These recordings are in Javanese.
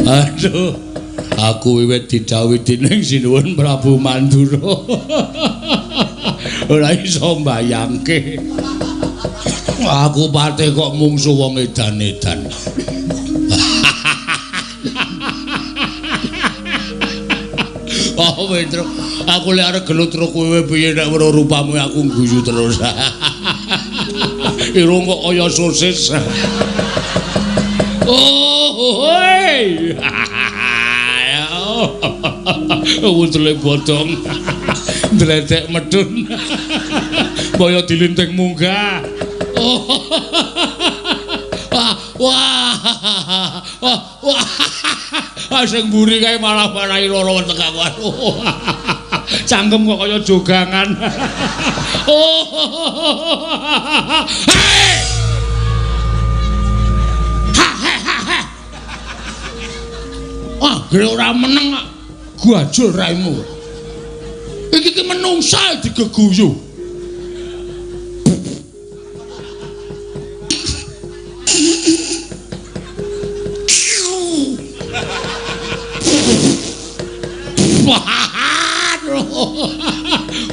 Aduh, aku wiwit didhawuhi dening Sinuwun Prabu Mandura. Ora iso mbayangke. Aku pate kok mungsu wong edan-edan. Oh, Petro, aku lek arep gelut karo kowe piye nek weruh rupamu aku guyu terus. Irung kok kaya sosis. Oh, hoi. Wudule bodong. Ndledek medun. Kaya dilinting munggah. Oh. Wah, wah. Wah. Sing mburi kae malah marahi lara weteng aku. Aduh. Cangkem kok kaya jogangan. Oh. Hei! Ha ha ha ha. Wah, gere ora meneng kok. Gajul raimu. Iki ki menungsa digeguyu.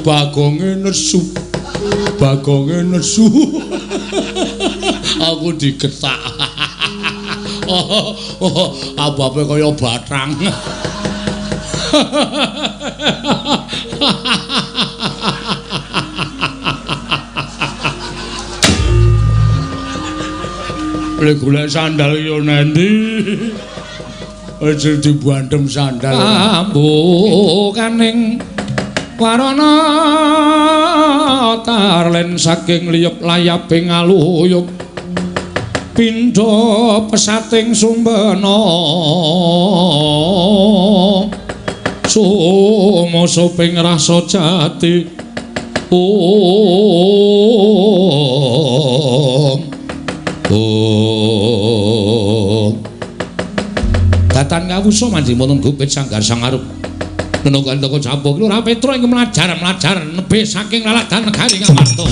Bagonge nesu. Bagonge nesu. Aku digetak. Oh, oh, ababe kaya bathang. Lek golek sandal yo nendi? Aja dibuandem sandal. Ambukaning warana tarlen saking liyep layaping aluyup pindha pesating sumbena sumosoping rasa jati. Om Om Datan kawusa manjing wonten gupit sanggar sangarup Nenokan toko Jambu Lurah Petro ing mlajar-mlajar nebih saking laladan negari Ngamarta.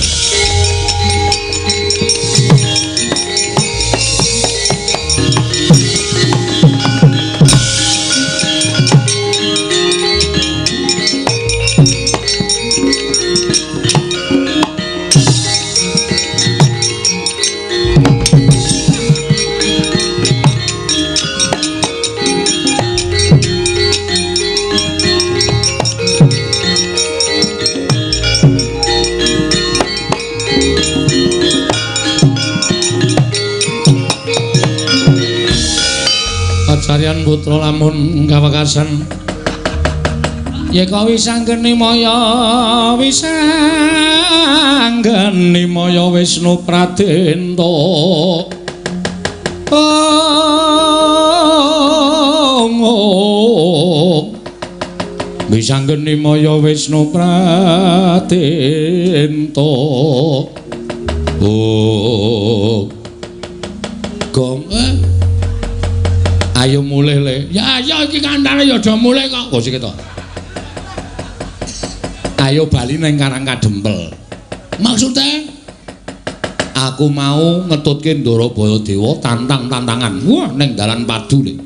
Acaryan putra lamun kawekasan yeka wisanggeni maya wisanggeni maya Wisnu Pradenta. Om wisanggeni maya Wisnu Pradenta. Oh gong ayo mulih le. Ya ayo iki kandhane ya aja mulih kok. Oh sik to. Ayo bali nang Karang Kadempel. Maksude aku mau ngetutke Ndara Baladewa tantang-tantangan. Wah ning dalan padu le.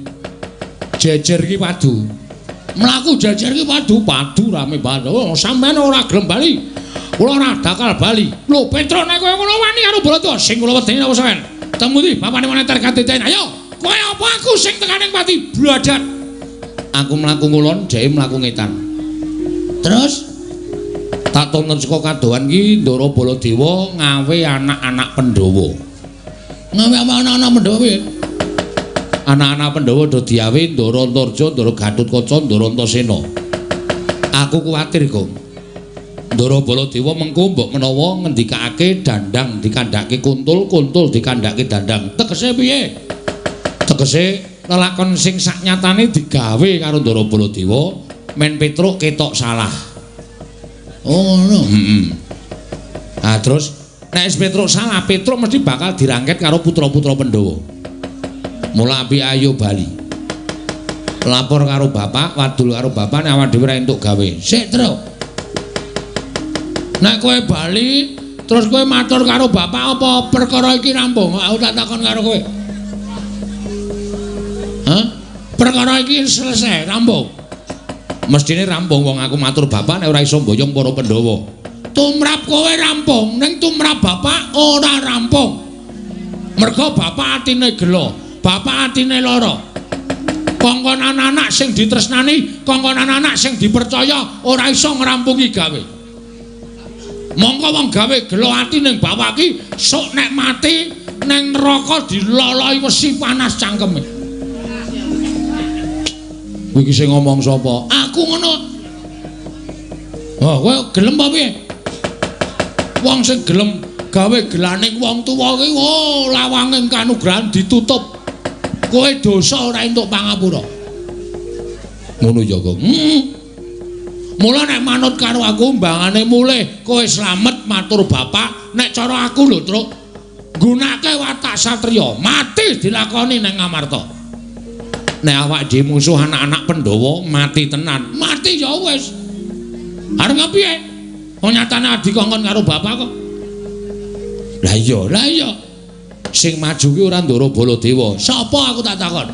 Jejer iki padu. Mlaku jejer iki padu, padu rame banget. Oh sampean ora gelem bali. Kula ora bakal bali. Lho Petro nek kowe ngono wani karo Baladewa sing kula wedeni apa sampean? Temu ndi bapane moneter katiten. Ayo. Kowe apa aku sing tekaning pati bladat. Aku mlaku ngulon, dheke mlaku ngetan. Terus tak tonton saka kadohan ki Ndara Baladewa ngawe anak-anak Pandhawa. Ngawe anak-anak Pandhawa piye? Anak-anak Pandhawa do diawe Ndara Antarja, Ndara Gatotkaca, Ndara Antasena. Aku kuwatir kok. Ndara Baladewa mengko mbok menawa ngendikake dandang dikandhake kuntul, kuntul dikandhake dandang. Tegese piye? Tegese lelakon sing saknyatane digawe karo Ndara Baladewa men Petruk ketok salah. Oh ngono. Heeh. Ah terus nek wis Petruk salah, Petruk mesti bakal dirangket karo putra-putra Pandhawa. Mula api ayo bali. Lapor karo bapak, wadul karo bapak nek awak dhewe ra entuk gawe. Sik, Truk. Nek kowe bali terus kowe matur karo bapak apa perkara iki rampung? Aku tak takon karo kowe. Hah? Perkara iki selesai, rampung. Mestine rampung wong aku matur bapak nek ora iso mboyong para Pandhawa. Tumrap kowe rampung, ning tumrap bapak ora rampung. Mergo bapak atine gela, bapak atine lara. Kongkon anak-anak sing ditresnani, kongkon anak-anak sing dipercaya ora iso ngrampungi gawe. Mongko wong gawe gela ati ning bapak iki sok nek mati ning neraka diloloi wesi panas cangkeme. Kowe iki sing ngomong sapa? Aku ngono. Oh, kowe gelem apa piye? Wong sing gelem gawe gelaning wong tuwa kuwi, oh, lawange kanugrahan ditutup. Kowe dosa ora entuk pangapura. Ngono ya, Gong. Mula nek manut karo aku mbangane mulih kowe slamet matur bapak, nek cara aku lho, Truk. Nggunake watak satriya, mati dilakoni ning Ngamarta. Nek awak dhewe musuh anak-anak Pandhawa mati tenan. Mati ya wis. Arep piye? Wong nyatane adi kongkon karo bapak kok. Lah iya, lah iya. Sing maju ki ora Ndara Baladewa. Sapa aku tak takon?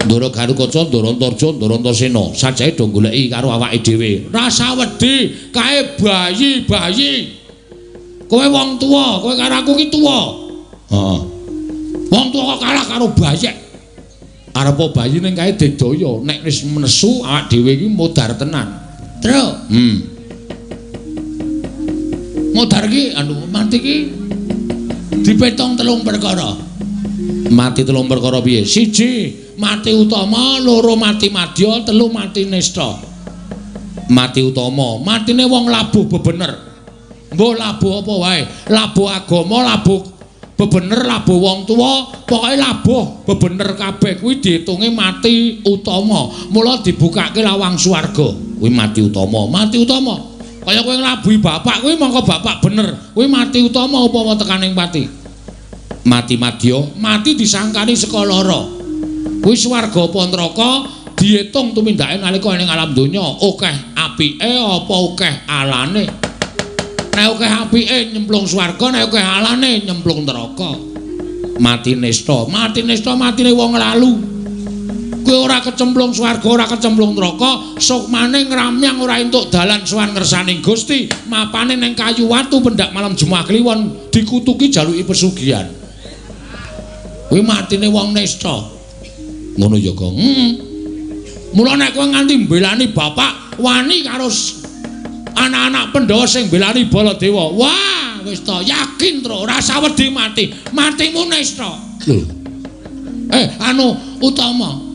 Ndara Garukaca, Ndara Antarja, Ndara Antasena. Sajae do goleki karo awake dhewe. Rasa wedi kae bayi-bayi. Kowe wong tuwa, kowe karo aku ki tuwa. Heeh. Wong tuwa kok kalah karo bayek. Arepa bayi ning kae digdaya, nek wis nesu awak dhewe iki modar tenan. Truk. Modar ki anu mati ki dipetong telung perkara. Mati telung perkara piye? Siji, mati utama, loro mati madya, telu mati nista. Mati utama, matine wong labuh bebener. Mbuh labuh apa wae, labuh agama, labuh bebener, labuh wong tuwa, pokoke labuh bebener kabeh kuwi diitunge mati utama. Mula dibukake lawang swarga. Kuwi mati utama, mati utama. Kaya kowe nglabuhi bapak kuwi mongko bapak bener, kuwi mati utama upama tekaning pati. Mati madya, mati disangkani saka lara. Kuwi swarga apa neraka diitung tumindake nalika ning alam donya, akeh apike apa akeh alane. Nek akeh apike nyemplung swarga, nek akeh alane nyemplung neraka. Mati nista, mati nista matine wong lalu. Kowe ora kecemplung swarga, ora kecemplung neraka, sukmane ngramyang ora entuk dalan sowan ngersaning Gusti, mapane ning kayu watu pendak malam Jumat Kliwon dikutuki jaluki pesugihan. Kuwi matine wong nista. Ngono ya, Gong. Mula nek kowe nganti mbelani bapak, wani karo anak-anak Pandhawa sing mbelani Baladewa. Wah, wis to yakin tro, ora usah wedi mati. Matimu nista. Lho. Anu utama.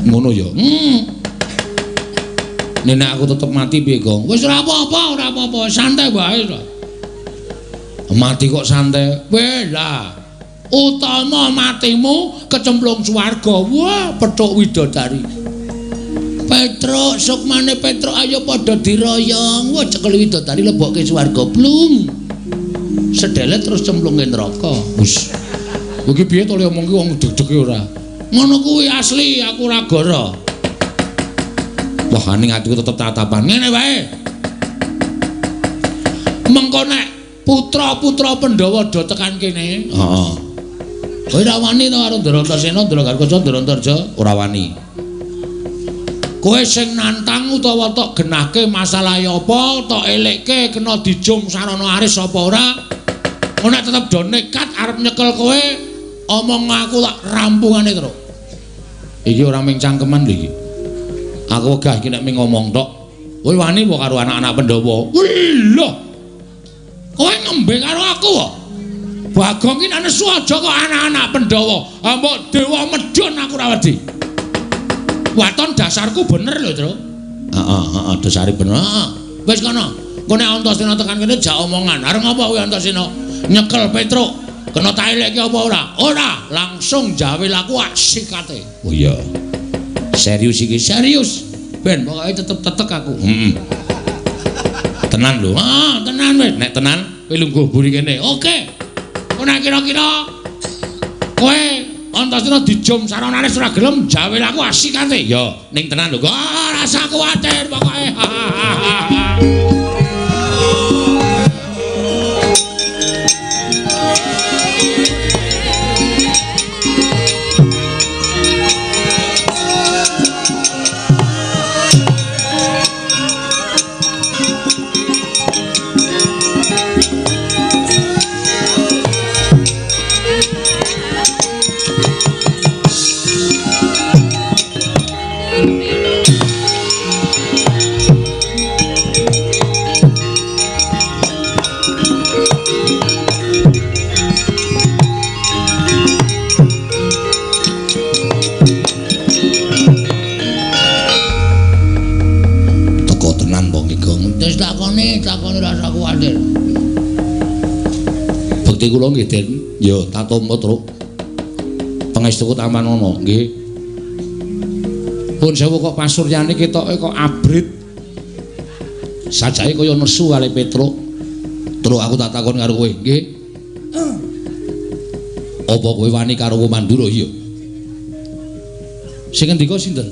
Ngono ya. Nek aku tetep mati piye, Gong? Wis ora apa-apa, ora apa-apa, santai wae to. Mati kok santai. Weh lah. Utama matimu kecemplung swarga. Wah, petuk widodari. Petruk, sukmane Petruk ayo padha diroyong. Wah, cekel widodari lebokke swarga blung. Sedelet terus cemplunge neraka. Wis. Iki piye to le omong ki wong deg-dege ora? Ngono kuwi asli, aku ora goro. Wah, ning atiku tetep tatapan. Ngene wae. Mengko nek putra-putra Pandhawa do tekan kene. Heeh. Kowe ora wani to karo Ndara Antasena, Ndara Garukaca, Ndara Antarja? Ora wani. Kowe sing nantang utawa tok genahke masalahe apa, tok elekke kena dijum sarana aris apa ora? Nek tetep do nekat arep nyekel kowe, omong aku tak rampungane terus. Iki ora mung cangkeman lho iki. Aku wegah iki nek mung ngomong tok. Kowe wani apa karo anak-anak Pandhawa? Wih lho. Kowe ngembe karo aku kok. Bagong ki nek nesu aja kok anak-anak Pandhawa. Mbok dewa medhun aku ora wedi. Waton dasarku bener lho, Tru. Heeh, heeh, dasare bener. Heeh. Wis kono. Engko nek Antasena tekan kene jak omongan. Arep ngopo kuwi Antasena? Nyekel Petruk. Kena tak elekke apa ora? Ora, langsung jawil aku sikate. Oh iya. Serius iki, serius. Ben pokoke tetep tetek aku. Heeh. Tenan lho. Ah, tenan wis. Nek tenan kowe lungguh buri kene. Oke. Kok nek kira-kira kowe Antasena dijum saranane ora gelem jawil aku asikate. Ya, ning tenan lho. Ah, rasa kuwatir pokoke. Mangabekti kula nggih, Den. Ya, tak tampa, Truk. Pangestuku tampanana, nggih. Pun sewu kok pasuryane ketoke kok abrit. Sajake kaya nesu kali Petruk. Truk aku tak takon karo kowe, nggih. Apa kowe wani karo Mandura? Iya. Sing ngendika sinten?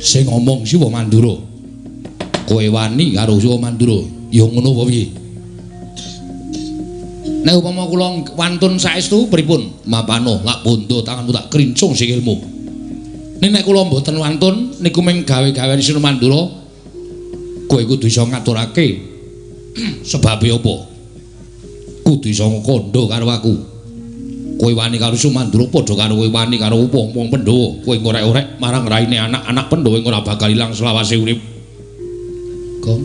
Sing ngomong Siwa Mandura. Kowe wani karo Siwa Mandura? Ya ngono apa piye? Nek upama kula wantun saestu pripun? Mapano lak bondo tanganmu tak krincung sikilmu. Ning nek kula mboten wantun niku mung gawe-gawean Siwa Mandura, kowe kudu iso ngaturake sebabe apa? Kudu iso kandha karo aku. Kowe wani karo Siwa Mandura padha karo kowe wani karo wong-wong Pandhawa. Kowe ngorek-orek marang raine anak-anak Pandhawa ora bakal ilang selawase urip. Gong.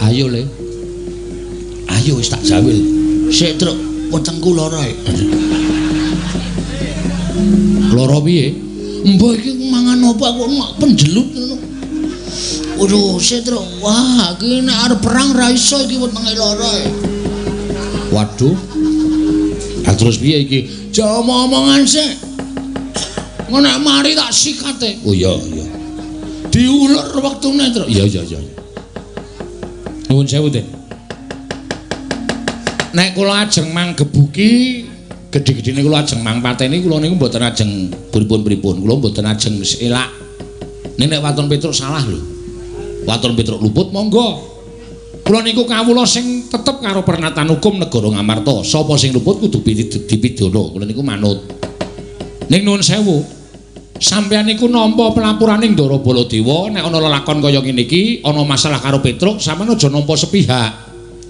Ayo le. Ayo wis tak jawil. Sik, Truk, wetengku lara. Lara piye? Mbah iki mangan apa aku mak penjelut ngono. Waduh, sik, Truk. Wah, iki nek arep perang ra iso iki wetenge lara. Waduh. Lah terus piye iki? Aja omong-omongan sik. Ngono nek mari tak sikate. Oh iya, iya. Diulur wektune, Truk. Iya, iya, iya. Nuwun sewu, Den. Nek kula ajeng manggebuki gedhe-gedhene kula ajeng mangpateni kula niku mboten ajeng pripun-pripun. Kula mboten ajeng elak. Ning nek waton Petruk salah lho. Waton Petruk luput monggo. Kula niku kawula sing tetep karo pernatan hukum negara Ngamarta. Sapa sing luput kudu dipidana. Kula niku manut. Ning nuwun sewu. Sampeyan niku nampa pelapurane Ndara Baladewa nek ana lelakon kaya ngene iki, ana masalah karo Petruk, sampeyan aja nampa sepihak.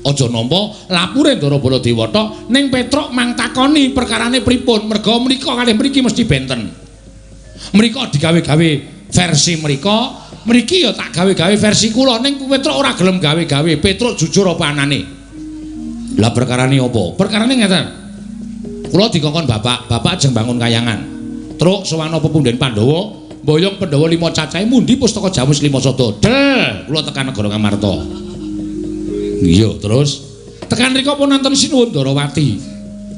Aja nampa lapure Ndara Baladewa tok, ning Petruk mang takoni perkarane pripun, merga mrika kalih mriki mesti benten. Mrika digawe-gawe versi mrika, mriki ya tak gawe-gawe versi kula, ning Petruk ora gelem gawe-gawe. Petruk jujur apa anane? Lah perkarane apa? Perkarane ngeten. Kula dikongkon bapak, bapak ajeng bangun kayangan. Truk sowana pepunden Pandhawa, mboyong Pandhawa 5 cacahe mundi pustaka Jamus 5 sada. Del, kula tekan negara Ngamarta. Iya, terus tekan rika pun nonton Sinuwun Darawati.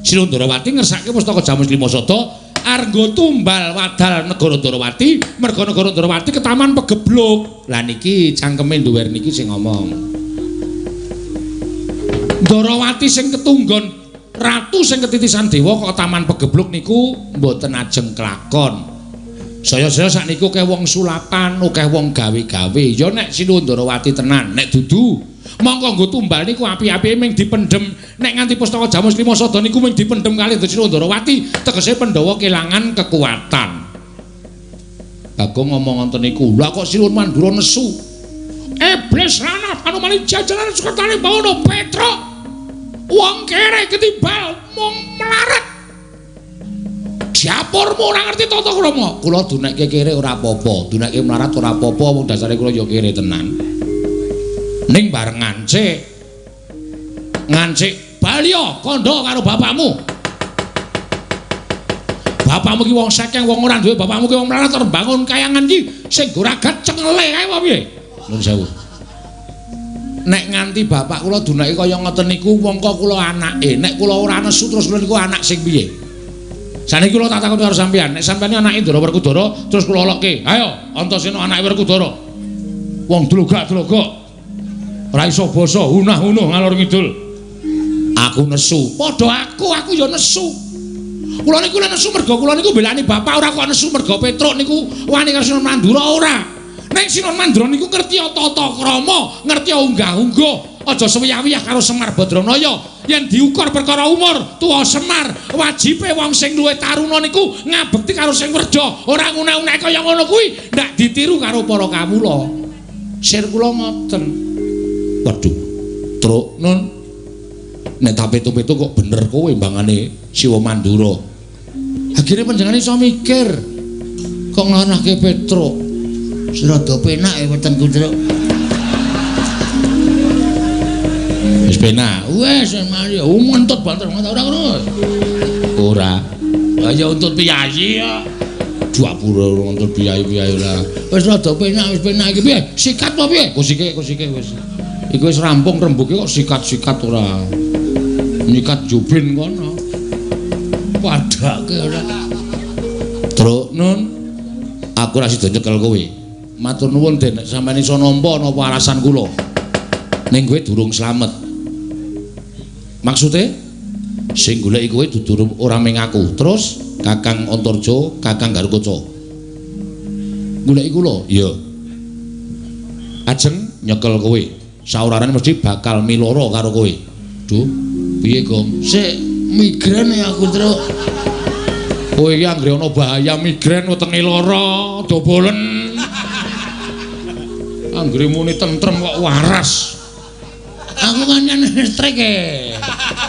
Sinuwun Darawati ngersake pustaka Jamus 5 sada arnggo tumbal wadal negara Darawati, merga negara Darawati ketaman pegebluk. Lah niki cangkeme nduwer niki sing ngomong. Darawati sing ketunggon ratu sing ketitisan dewa kok taman pegebluk niku mboten ajeng kelakon. Saya-saya sakniku akeh wong sulapan, akeh wong gawe-gawe. Ya nek Sinuwun Darawati tenan, nek dudu mongko nggo tumbal niku api-apike ming dipendhem. Nek nganti pustaka Jamus 5 sada niku ming dipendhem kalih Sinuwun Darawati, tegese Pandhawa kelangan kekuatan. Bagong ngomong ngoten niku, lha kok Sinuwun Mandura nesu. Iblis lanang panomane jajaran sukertane bawono Petruk. Wong kere ketimbal mung melarat. Japurmu ora ngerti tata krama. Kula dunekke kere ora apa-apa, dunekke melarat ora apa-apa, wong dasare kula ya kere tenan. Ning bareng ngancik. Ngancik baliya kandha karo bapakmu. Bapakmu ki wong sekeng, wong ora duwe, bapakmu ki wong melarat arep bangun kayangan iki sing goragat cengele kae apa piye? Nuwun sewu. Nek nganti bapak kula dunake kaya ngoten niku mongko kula anake, nek kula ora nesu terus kula niku anak sing piye? Saniki kula tak takon karo sampeyan, nek sampeyan anake Ndara Werkudara terus kula olokke, ayo Antasena anake Werkudara. Wong dlogak-dlogok. Ora iso basa, hunah-hunuh ngalor ngidul. Aku nesu. Padha aku ya nesu. Kula niku nesu merga kula niku mbelani bapak, ora kok nesu merga Petruk niku wani karo Sinuwun Mandura ora. Ning Sinuwun Mandura niku ngerti tata krama, ngerti unggah-ungguh, aja sewiyah-wiyah karo Semar Badranaya. Yen diukur perkara umur, tuwa Semar, wajibe wong sing luwih taruna niku ngabekti karo sing werja, ora nguna-unake kaya ngono kuwi, ndak ditiru karo para kawula. Sir kula ngoten. Waduh, Truk nun. Nek tak pitu-pitu kok bener kowe mbangane Siwa Mandura. Akhire panjenengane iso mikir kok nglanahke Petruk. Rada penak ya wetengku, Truk. Wis penak. Wis mari ngentut banter ora ngono. Ora. Lah ya untut piyayi ya. Dapure ngentut piyayi-piyayi ora. Wis rada penak, wis penak iki piye? Sikat apa piye? Kusike, kusike wis. Iku wis rampung rembuke kok sikat-sikat ora. Nyikat jubin kono. Padake ora. Truk nun, aku ora sida nyekel kowe. Matur nuwun Den, nek sampeyan iso nampa napa alasan kula. Ning kowe durung slamet. Maksude sing goleki kowe dudu ora ming aku. Terus Kakang Antarja, Kakang Garukaca. Goleki kula? Iya. Ajeng nyekel kowe. Saurarane mesti bakal miloro karo kowe. Duh, piye, Gong? Sik migren ya aku, Truk. Kowe iki anggere ana bahaya migren wetenge lara, dobolen. Anggere muni tentrem kok waras. Aku kan listrik e.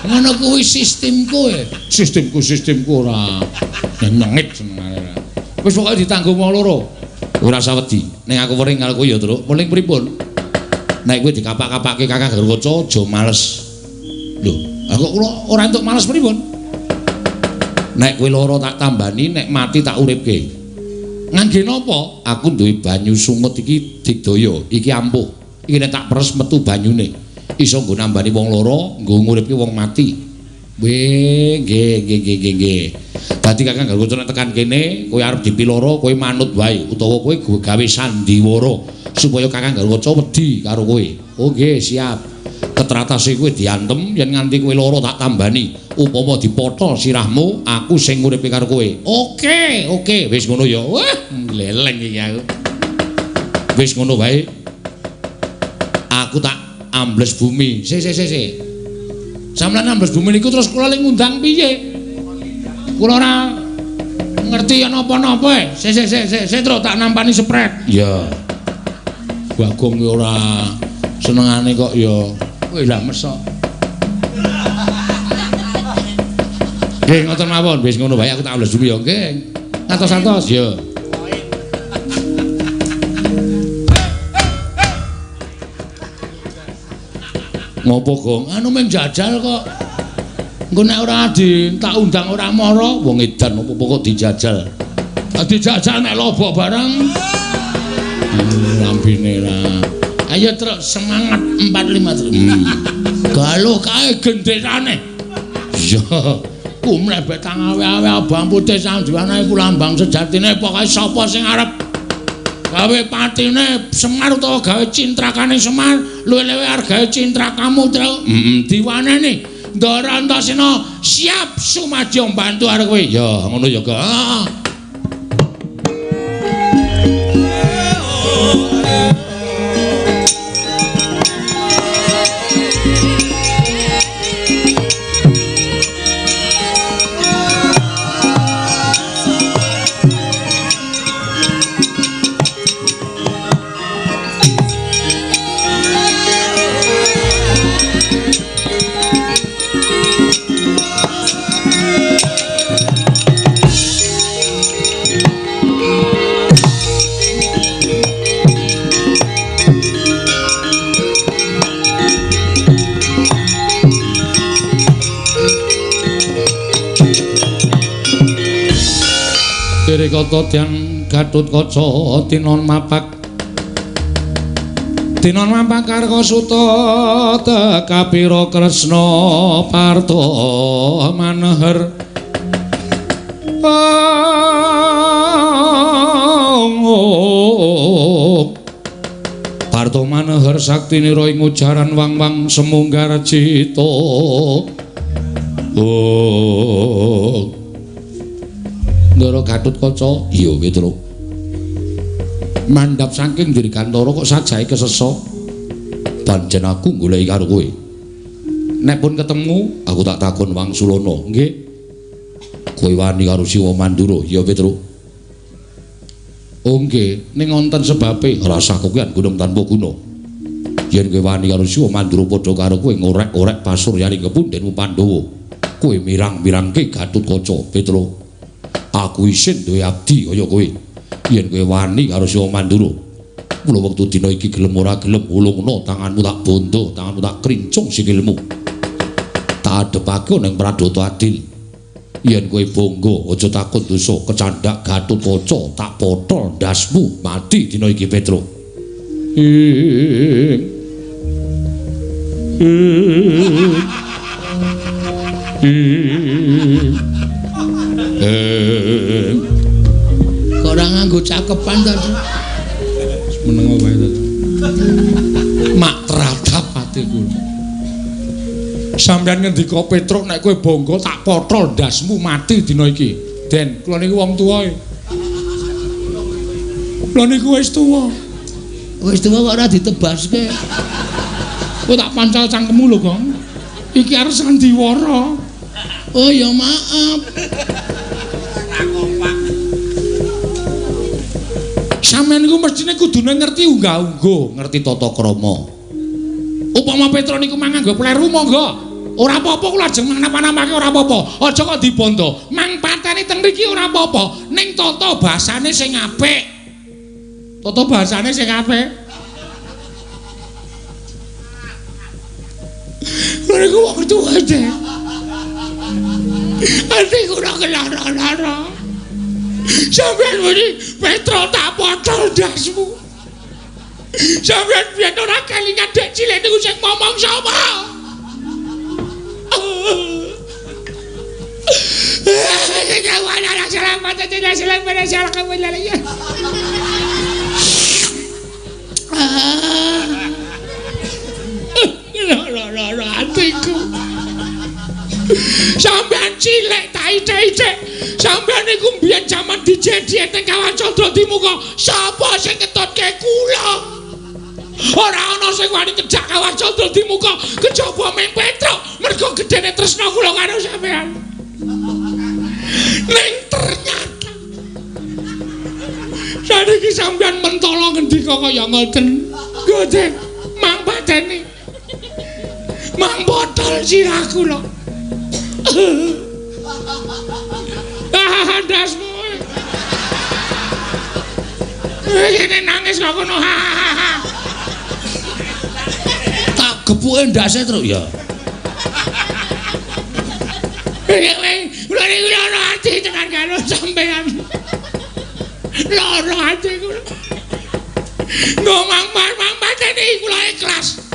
Ngono kuwi sistemku e. Sistemku ora nyengit senengane. Wis pokoke ditanggung wong loro. Ora usah wedi. Ning aku wering karo kowe ya, Truk. Weling pripun? Nek kowe dikapak-kapake Kakang Garukaca aja males. Lho, aku kula ora entuk males pripun? Nek kowe lara tak tambani, nek mati tak uripke. Ngangge napa? Aku duwe banyu sungut iki digdaya, iki ampuh. Iki nek tak peres metu banyune. Iso nggo nambani wong lara, nggo nguripke wong mati. Weh, nggih nggih nggih nggih. Dadi Kakang Garukaca nek tekan kene, kowe arep dipiloro, kowe manut wae utawa kowe gawe sandiwara supaya Kakang Garukaca wedi karo kowe. Oh nggih, siap. Ketratase kowe diantem yen nganti kowe lara tak tambani. Upama dipotol sirahmu, aku sing nguripke karo kowe. Oke, oke, wis ngono ya. Wah, gleleng iki aku. Wis ngono wae. Aku tak ambles bumi. Si si si si. Sampeyan ambles bumi niku terus kula le ngundang piye? Kula ora ngerti ya napa-napa e. Si si si si, si terus tak nampani sepret. Iya. Bagong ki ora senengane kok ya. Kowe lah mesok. Nggih ngoten mawon, wis ngono wae aku tak ambles bumi ya nggih. Ngatos-atos ya. Ngopo, Gong? Anu men jajal kok. Engko nek ora di tak undang ora mara, wong edan opo kok dijajal. Dijajal nek lobok bareng. Lambene ra. Ayo truk semangat 45 truk. Galuh kae genderane. Iya. Ku mlebet awe-awe abang putih sandiwane iku lambang sejatine pokoke sapa sing arep gawe patine Semar utawa gawe cintrakane Semar luwih-luwih arep gawe cintrakamu truk. Diwaneni Ndara Antasena siap sumadyo mbantu arep kowe. Ya ngono ya, Gong. Kata Dyang Gatotkaca tinon mapak tinon mapak Karkasuta tekapira Kresna Parta Maneher Parta Maneher saktinira ing ujaran wang-wang semunggar cita. Oh Ndara Gatotkaca, iya Petruk. Mandhap saking Dirgantara kok sajahe kesesa. Pancen aku goleki karo kowe. Nek pun ketemu, aku tak takon wangsulana. Nggih. Kowe wani karo Siwa Mandura, iya Petruk. Oh nggih, ning wonten sebabe rasah kowean gunung tanpa guna. Yen kowe wani karo Siwa Mandura padha karo kowe ngorek-orek pasuryaning kepundhenmu Pandhawa. Kowe mirang-mirangke Gatotkaca, Petruk. Aku isin duwe abdi kaya kowe. Yen kowe wani karo Siwa Mandura, mula wektu dina iki gelem ora gelem ulungna tanganmu tak bondo, tanganmu tak krincung sikilmu. Tak adepake ning Pradata Adil. Yen kowe bangga aja takut dosa kecandhak Gatotkaca tak potol ndasmu mati dina iki Petruk. Ing Kok ora nganggo cakepan to? Meneng wae to. Mak teratap ati kula. Sampeyan ngendika Petruk nek kowe bangga tak pothol ndasmu mati dina iki. Den, kula niku wong tuwa e. Kula niku wis tuwa. Wis tuwa kok ora ditebaske. Kowe tak pancal cangkemmu lho, Gong. Iki arep sandiwara. Oh ya maaf. Sampeyan niku mestine kudune ngerti unggah-ungguh, ngerti tata krama. Upama Petruk niku mang nganggo pleru monggo. Ora apa-apa kula ajeng napa-napake ora apa-apa. Aja kok dibondo. Mang pateni teng mriki ora apa-apa. Ning tata basane sing apik. Tata basane sing apik. Lha niku wong tuwa aja. Ati kula kelara-lara. Sampeyan muni Petruk tak potol ndasmu. Sampeyan biyen ora kelingan dek cilik niku sing momong sapa? Lara atiku. Sampeyan cilik tak icek-icek. Sampeyan niku mbiyen jaman dijedi teng Kawah Candra Dimuka. Sapa sing ngetutke kula? Ora ana sing wani ngejak Kawah Candra Dimuka kejaba ming Petruk. Mergo gedene tresna kula karo sampeyan. Ning ternyata saniki sampeyan mentala ngendika kaya ngoten. Godheng mang pateni. Mang botol sirah kula. Ah, ndasmu. Ini nangis kok kono. Tak gepuke ndase, Truk ya. Kula niku lara ati tenan karo sampeyan. Lara ati kula. Ngomong mang pateni kula ikhlas.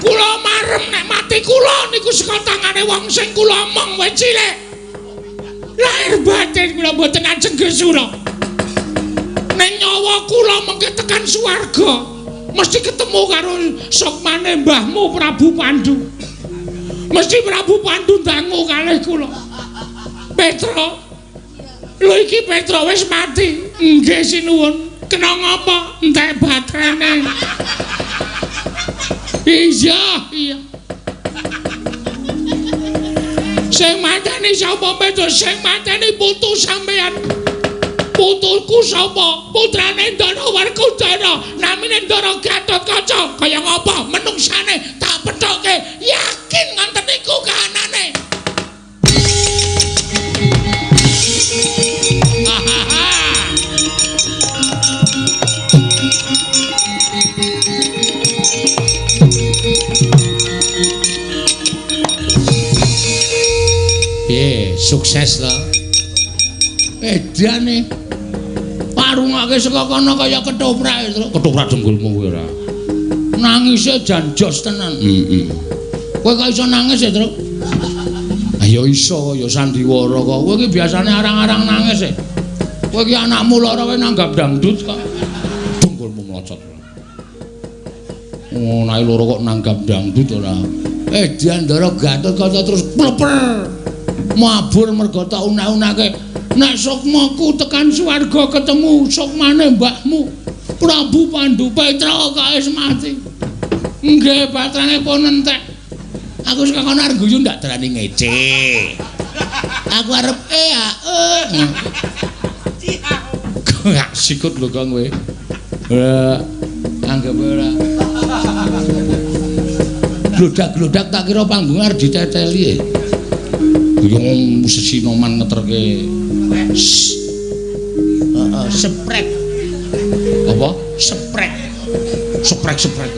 Kula marem nek mati kula niku saka tangane wong sing kula omong wis cilik. Lahir batin kula mboten ajeng gesura. Ning nyawa kula mengke tekan swarga mesti ketemu karo sukmane mbahmu Prabu Pandu. Mesti Prabu Pandu ndangu kalih kula. Petruk. Lho iki Petruk wis mati. Nggih sinuwun. Kena ngapa? Entek baterene. Iya, iya. Sing mateni sapa Petruk? Sing mateni putu sampeyan. Putuku sapa? Putrane Ndara Werkudara. Namine Ndara Gatotkaca. Kaya ngapa menungsane tak pethoke. Yakin ngonten niku kahanane. Piye, sukses to? Edane. Parungake saka kono kaya ketoprak, Truk. Ketoprak dengkulmu kuwi ora. Nangise jan jos tenan. Heeh. Kowe kok iso nangis ya, Truk? Ya iso, ya sandiwara kok. Kowe iki biasane arang-arang nangis e. Kowe iki anakmu lara kowe nanggap dangdut kok. Dengkulmu mlocot. Oh, nae loro kok nanggap dangdut ora. Edan Ndara Gatotkaca terus pleper. Mabur mergo tak unak-unake. Nek sukmaku tekan swarga ketemu sukmane mbahmu Prabu Pandu Petruk kok wis mati. Nggih, batrane pun entek. Aku saka kono arep guyu ndak darani ngece. Aku arep Kok sikut lho Kang kowe. Ora anggap ora. Glodak-glodak tak kira panggung arep diteteli e. Wong sesinoman ngeterke. Heeh, sprek. Apa? Sprek. Sprek-sprek.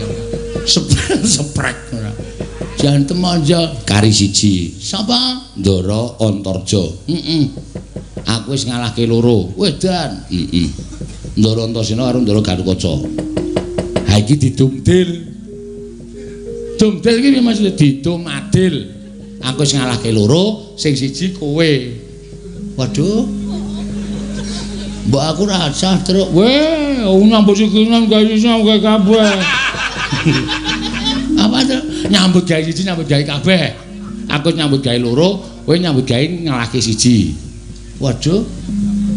Sprek ora. Jantem aja kari siji. Sapa? Ndara Antarja. Heeh. Aku wis ngalahke loro. Wedan. Heeh. Ndara Antasena karo Ndara Gatotkaca. Ha iki didumdil. Didum-dil iki piye maksude? Didum adil. Aku wis ngalahke loro, sing siji kowe. Waduh. Mbok aku ora sah, Truk. Weh, nyambut sikinan gawe siji gawe kabeh. Apa, Truk? Nyambut gawe siji nyambut gawe kabeh. Aku nyambut gawe loro, kowe nyambut gawe ngalahke siji. Waduh.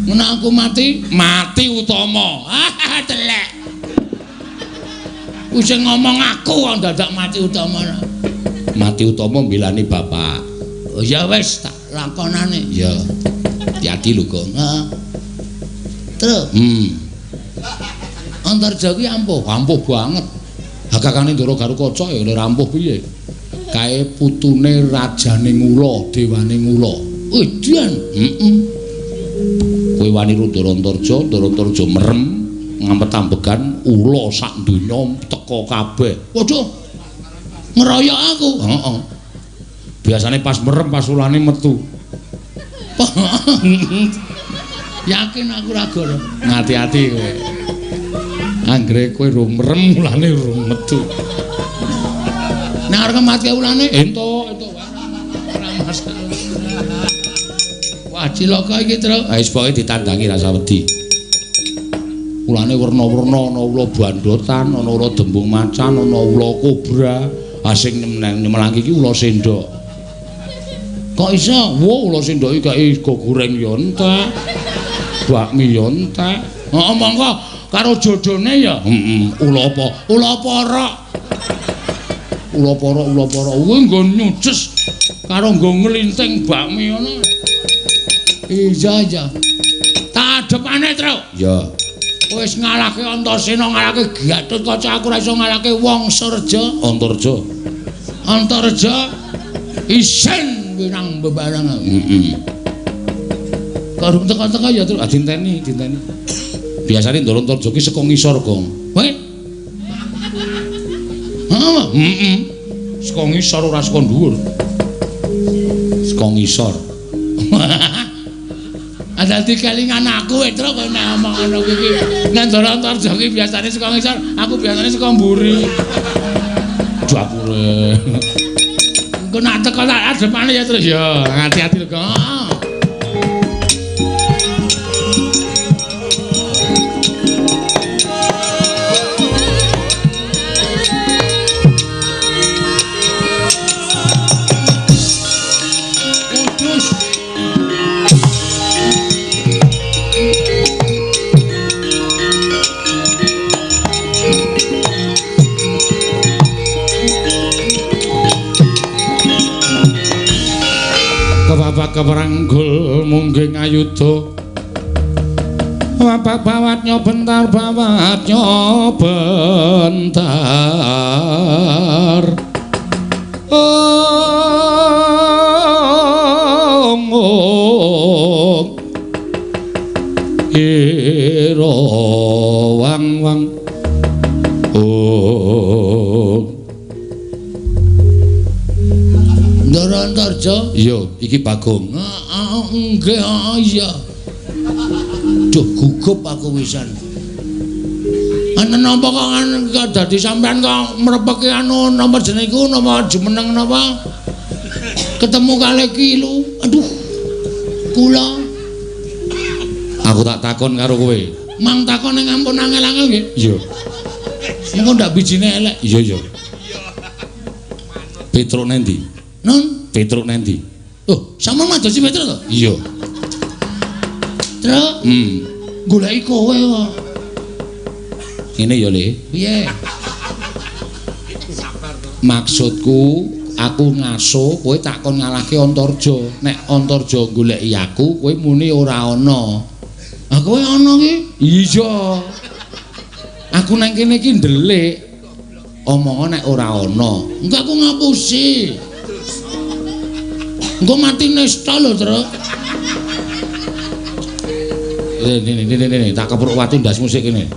Ngono aku mati, mati utama. Ah, telek. Wis ngomong aku kok dadak mati utama. Mati utama mbelani bapak. Oh ya wis tak lakonane. Ya. Hati-hati lho, Gong. Heeh. Truk. Antarja kuwi ampuh, ampuh banget. Hakakane Ndara Garukaca ya ora ampuh piye. Kae putune rajane Ngula, dewane Ngula. Edan. Heeh. Kowe wani ro Ndara Antarja, Ndara Antarja merem ngampet-ambegan ula sak donya teka kabeh. Waduh. Ngeroyok aku. Heeh. Biasane pas merem pas ulane metu. Yakin aku ora goro. Ngati-ati kowe. Anggere kowe rung merem ulane rung metu. Nek arep mati ulane entuk, entuk ora masalah. Wah, cilaka iki, Truk. Ha wis pokoke ditandangi rasa wedi. Ulane werna-werna, ana ula bandotan, ana ula dembung macan, ana ula kobra. Ha sing nyemelangke iki ula sendok. Kok iso? Wah, ula sendok iki kae sego goreng ya entek. Bakmi ya entek. Heeh, monggo karo jodone ya. Heeh, ula apa? Ula porok. Ula porok, ula porok. Kuwi nggo nyuces karo nggo nglinting bakmi ngono. Iya, iya. Tak adepane, Truk. Ya. Wis ngalahke Antasena, ngalahke Gatotkaca, aku ora iso ngalahke Wangsareja. Antarja. Antarja isin winang bebareng. Heeh. Karo teka-teka ya, Truk. Ah dinteni, dinteni. Biasane Ndara Antarja ki saka ngisor, Gong. Kowe? Heeh. Heeh. Saka ngisor ora saka dhuwur. Saka ngisor. Dadi kelingan aku, Truk, nek omong ngono kuwi. Nek Ndara Antarja ki biasane saka ngisor, aku biasane saka mburi. Dapure. Engko nek teko tak adepane ya, Truk. Ya, hati-hati lho, Gong. Keperanggul mungging ayuda wapak bawat nyobentar bawat nyobentar ong ong ira wang wang ong. Ndara Antarja? Iya, iki Bagong. Heeh, nggih, iya. Duh, gugup aku wisan. Ana napa kok dadi sampean kok mrepeki anu napa jenenge iku napa jumeneng napa? Ketemu kalih ki lu. Aduh. Kula. Aku tak takon karo kowe. Mang takon ning ampun angel-angel nggih. Iya. Engko ndak bijine elek. Iya, iya. Petruk nendi? Nun, Petruk nendi? Oh, sampean madosi Petruk to? Iya. Truk. Goleki kowe kok. Ngene ya, Le. Piye? Maksudku, aku ngaso kowe tak kon ngalahke Antarja. Nek Antarja goleki aku, kowe muni ora ana. Ah, kowe ana ki? Iya. Aku nang kene iki ndelik. Omong nek ora ana. Engko aku ngapusi. Engko mati nesta lho, Truk. Ini, tak kepruk watu ndasmu sik kene.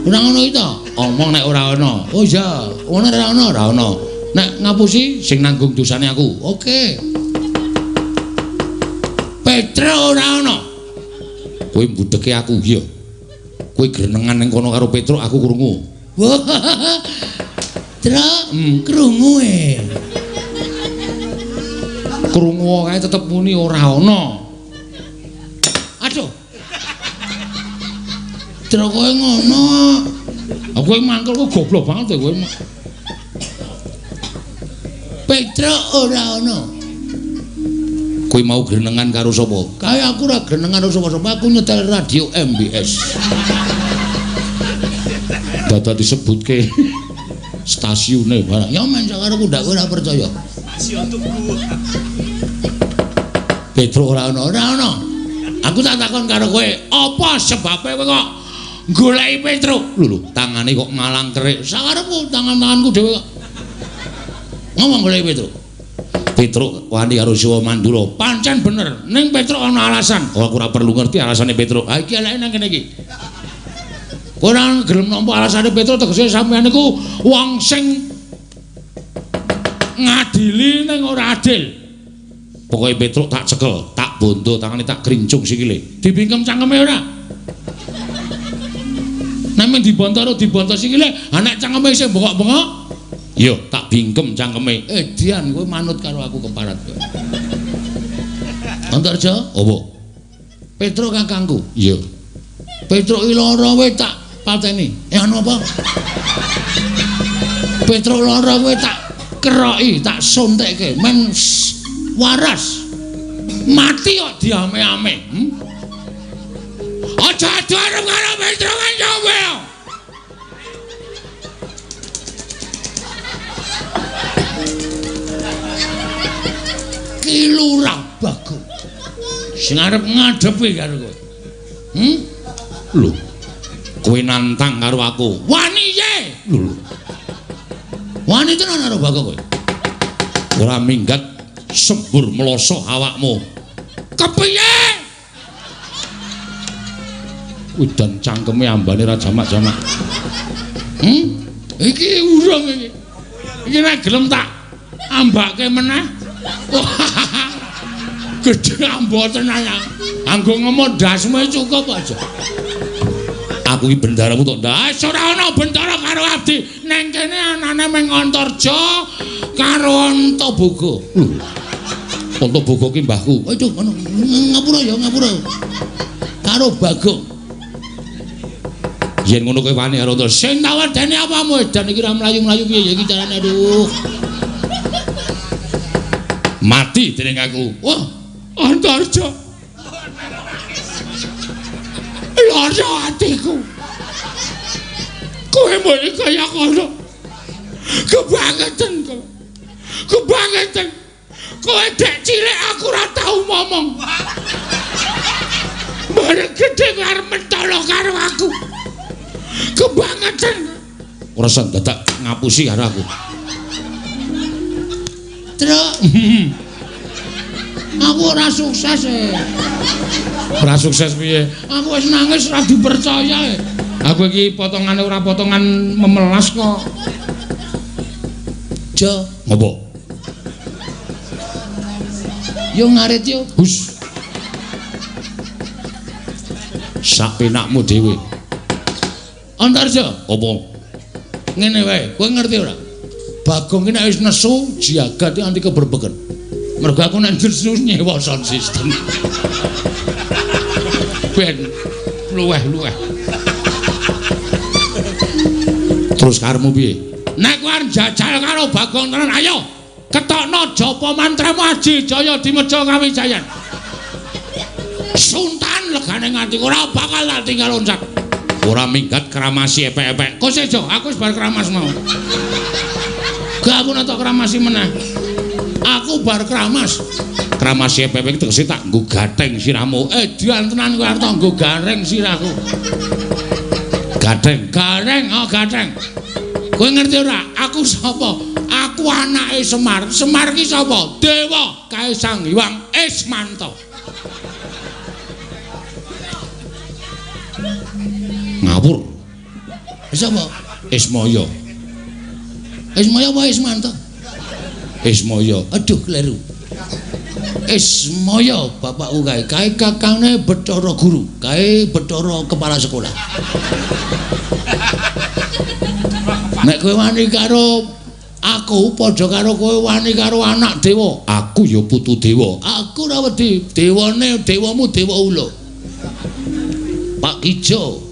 Ora ngono iki to? Omong nek ora ana. Oh iya, ngono ora ana, ora ana. Nek ngapusi sing nanggung dosane aku. Oke. Petruk ora ana. Kowe mbudeke aku, iya. Kowe grenengan ning kono karo Petruk, aku krungu. Petruk, krungu e. Krungu kae tetep muni ora ana. Aduh. Truk kowe ngono. Aku iki mangkel kok goblok banget kowe. Petruk ora ana. Kowe mau grenengan karo sapa? Kae aku ora grenengan karo sapa-sapa, aku nyetel radio MBS. Dadak disebutke stasiune barang. Ya men sakarepku ndak ora percaya. Stasiun Tugu. Petruk ora ana, ora ana. Aku tak takon karo kowe, apa sebabe kowe kok goleki Petruk? Lho lho, tangane kok ngalang kerik. Sakarepku tangan-tanganku dhewe kok. Ngomong goleki Petruk. Petruk wani karo Siwa Mandura. Pancen bener, ning Petruk ana alasan. Oh, aku ora perlu ngerti alasane Petruk. Ha iki eleke nang kene iki. Kowe ora gelem nampa alasane Petruk tegese sampeyan niku wong sing ngadili ning ora adil. Pokoke Petruk tak cekel, tak bondo tangane tak grincung sikile. Dibingkem cangkeme ora? Nek mung dibonto ora dibonto sikile, ha nek cangkeme isih bengok-bengok, ya tak bingkem cangkeme. Dian kowe manut karo aku keparat kowe. Antarja, apa? Petruk kakangku. Iya. Petruk iki lara kowe tak pateni. Anu apa? Petruk lara kowe tak keroki, tak suntikke men waras. Mati kok diame-ame. Aja adu arep karo Petruk kowe. Ki Lurah Bagong sing arep ngadepi karo kowe. Lho. Kowe nantang karo aku. Wani ye. Lho. Wani tenan karo Bagong kowe. Ora minggat sembur mloso awakmu. Kepiye? Udan cangkeme ambane ra jamak-jamak. Iki urung iki. Iki nek gelem tak ambake meneh. Gedhe ambo tenan ya. Anggo ngemot ndasmu cukup aja. Aku iki bendaramu tok ndas. Ora ana bendara karo abdi. Neng kene anane mung Antarja karo Antaboga. Antaboga ki mbahku. Aduh ngono. Ngapura ya, ngapura. Karo Bagong. Yen ngono kowe wani karo Antarja. Sing tak wedeni apamu edan iki ra mlayu-mlayu piye ya iki carane aduh. Mati dening aku. Wah, Antarja. Lara atiku. Kowe muni kaya ngono. Kebangetan kowe. Kebangetan. Kowe dek cilik aku ora tau momong. Bareng gedhe kowe arep mentolo karo aku. Kebangetan. Ora usah dadak ngapusi karo aku. Truk. Aku ora sukses e. Ora sukses piye? Aku wis nangis ora dipercaya e. Aku iki potongane ora potongan memelas kok. Jo, ngopo? Yo ngarit yo. Hus. Sak penakmu dhewe. Antarja, apa? Ngene wae, kowe ngerti ora? Bagong ki nek wis nesu jagat anti keberbeken. Mergo aku nek nesu nyewa sound system. Ben luweh-luweh. Terus karepmu piye? Nek kowe arep jajal karo Bagong tenan, ayo ketokno japa mantramu Aji Jaya Dimeja Kawijayan. Suntan legane nganti ora bakal tak tinggal loncat. Ora minggat kramasi epek-epek. Kok sejo, aku wis bar kramas mau. Gak aku nek kramasi meneh. Aku bar kramas. Kramasi epek-epek tegese tak nggo gatheng sirahmu. Dian tenan kowe arep tak nggo gareng sirahku. Gatheng, gareng, oh gatheng. Kowe ngerti ora? Aku sapa? Aku anake Semar. Semar ki sapa? Dewa Kae Sang Hyang Ismanta. Ngawur. Sapa? Ismaya. Ismaya apa Ismanta? Ismaya. Aduh kleru. Ismaya bapakku kae. Kae kakangne Bathara Guru, kae Bathara kepala sekolah. Nek kowe wani karo Aku padha karo kowe wani karo anak dewa. Aku ya putu dewa. Aku ora wedi. Dewane dewamu dewa ula. Pak Kijo.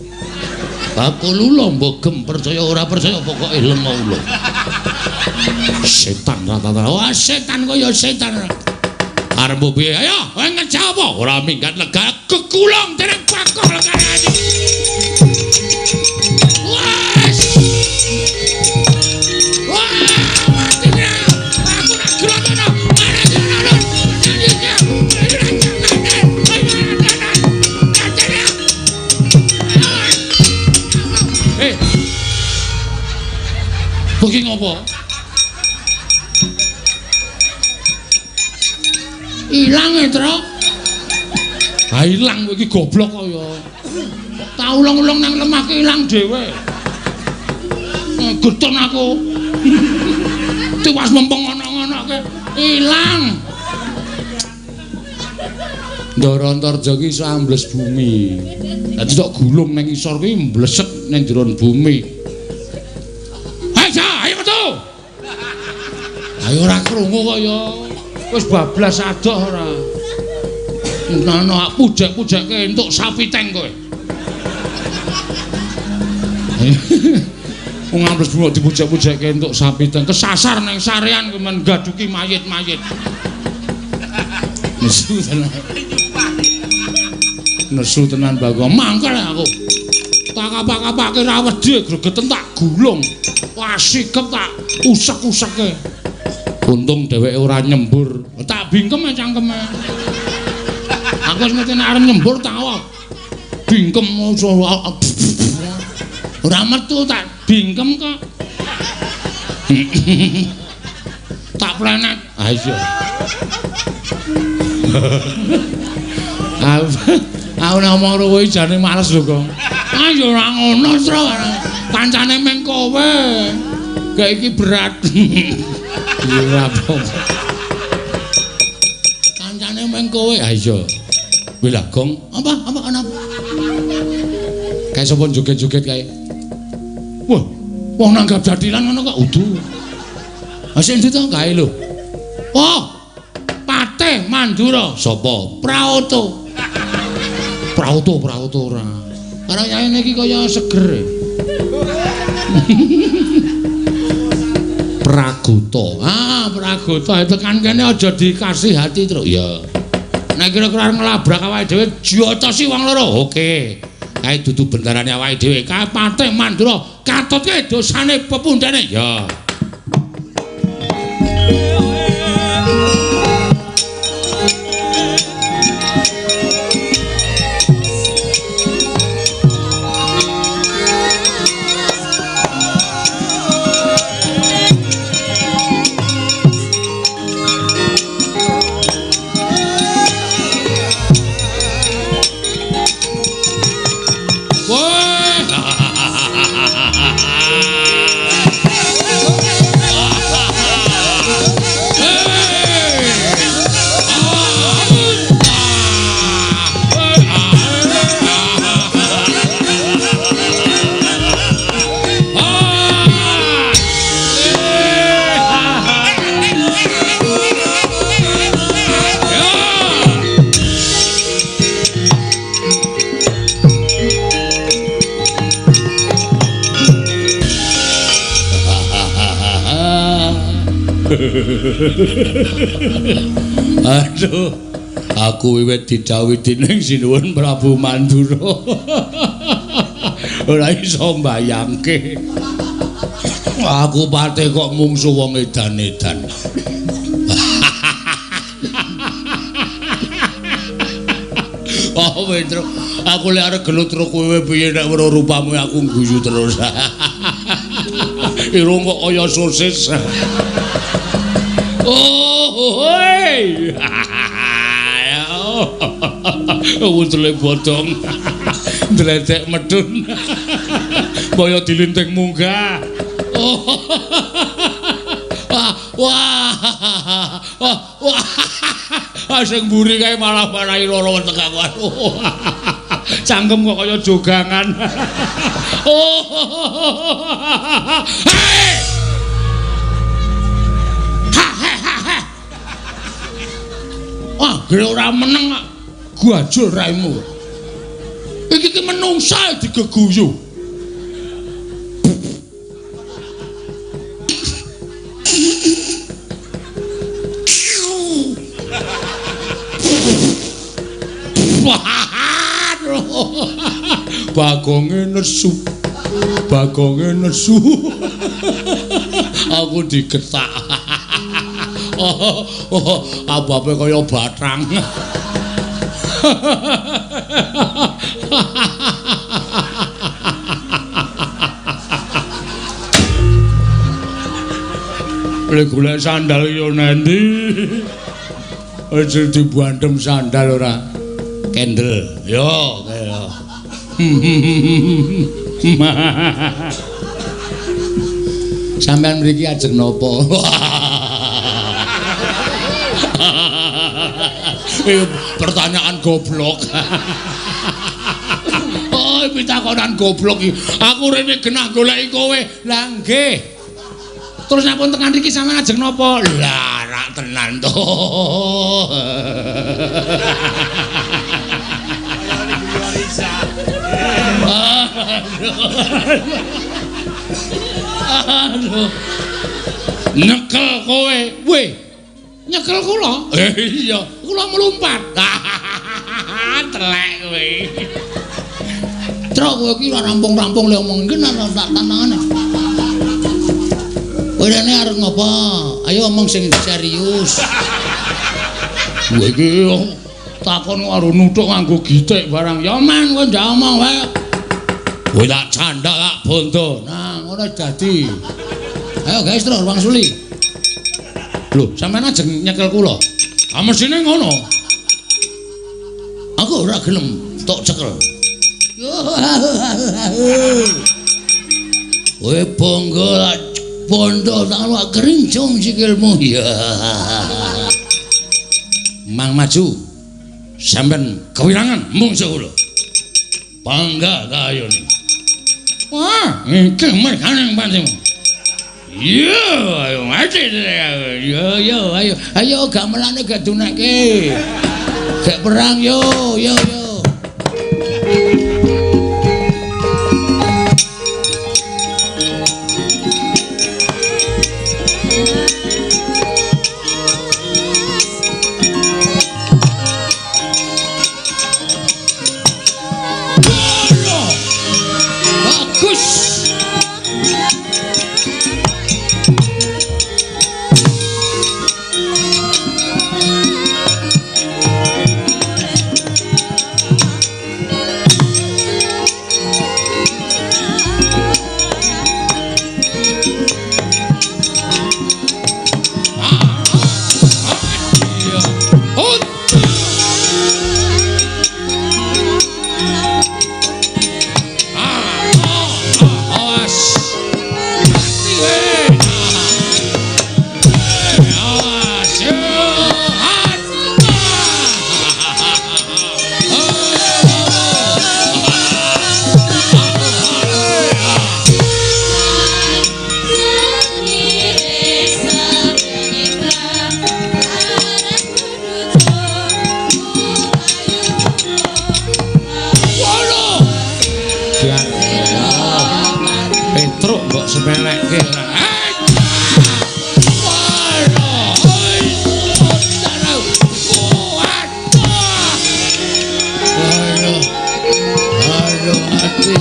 Bakul ula mbok gem percaya ora percaya pokoke lenga ula. Setan rata-rata. Wah, setan kaya setan. Arep piye? Ayo, kowe ngejak apa? Ora minggat lega kekulung dening pakoh legane. Wes. Wah, mati ya. Aku nak gelotono. Eh. Kowe ngopo? Ilang e, Tru. Ha ilang kowe iki goblok kok ya. Tak ulung-ulung nang lemah ki ilang dhewe. Getun aku. Tiwas mempeng ngono-ngonoke ilang. Ndara Antarja ki iso ambles bumi. Dadi tok gulung nang isor kuwi mblesek nang jero bumi. Hai, ayo metu. Ayo ora krungu kok ya. Wis bablas adoh ora. Ngono pujek-pujekke entuk sapi teng kowe. Wong ambles bumi dipujek-pujekke entuk sapi teng kesasar nang sarean kowe men gaduki mayit-mayit. Nesu tenan. Nesu tenan Bagong. Mangkel aku. Tak kapak-kapake ra wedi gregeten tak gulung. Wah sikep tak usek-useke. Untung dheweke ora nyembur. Tak bingkem cangkeme. Aku wis ngerti nek arep nyembur tak bingkem ora metu tak bingkem kok. Tak planet. Ah iya. Aku nek omong karo kowe jane males lho, Kong. Ah ya ora ngono, Tru. Kancane meng kowe. Kayak iki berat. Ora apa. Kancane meng kowe. Ah iya. Wih lah, Gong. Apa? Apa ana? Kae sapa joget-joget kae? Wah, wong nanggap jathilan ngono kok udu. Ha sing ndi to kae lho? Oh. Patih Mandura. Sapa? Praoto. Praoto, Praoto ora. Karo yaene iki kaya seger. Pragota. Ah, Pragota tekan kene aja dikasih hati, Truk. Ya. Nek kira-kira arep nglabrak awake dhewe jotosi wong loro. Oke. Kae dudu bendarane awake dhewe. Kae Patih Mandura katutke dosane pepundhene. Ya. Aduh, aku wiwit didhawuhi dening Sinuwun Prabu Mandura. Ora iso mbayangke. Aku patih kok mungsu wong edan-edan. Oh, Wendro, aku lek arep gelut karo kowe piye nek weruh rupamu aku guyu terus. Irung kok kaya sosis. Oh, hoi. Wudule bodong. Ndledek medun. Kaya dilinting munggah. Oh. Wah, wah. Wah. Sing mburi kae malah marahi lara weteng aku. Cangkem kok kaya jogangan. Oh. Hei! Anggere ora meneng gajul raimu. Iki ki menungsa digeguyu. Bagonge nesu. Bagonge nesu. Aku digetak. Oh, ababe kaya batrang. Le golek sandal yo nendi? Aja dibuandem sandal ora. Kendel. Yo, kaya. Sampeyan mriki ajeng napa? Pertanyaan goblok. Oh, pitakonan goblok iki. Aku rene genah goleki kowe. Lah nggih. Terus napa tekan mriki sampeyan ajeng napa? Lah rak tenan to. Aduh. Nyekel kowe. Weh. Nyekel kula? Iya, kula mlumpat. Telek kowe. Trok kowe iki ora rampung-rampung le omong iki ora tak tantangane. Kowe rene arep ngopo? Ayo omong sing serius. Kowe iki takon karo nuthuk nganggo gitik barang. Ya man kowe ndak omong wae. Kowe tak candak tak bondo. Nah, ngono dadi. Ayo guys terus wangsuli. Lho, sampeyan ajeng nyekel kula. Ah mesine ngono. Aku ora gelem tok cekel. Kowe bangga bondo tak kerincung sikilmu. Ya. Mang maju. Sampeyan kewirangan mungsuh kula. Bangga ta ayone. Wah, iki mergane pancen. Yo, ayo mati. Yo yo ayo. Ayo gamelane gak dunekke. Gak perang yo yo yo. Bagus. Sepelekke ora. Aduh, ati.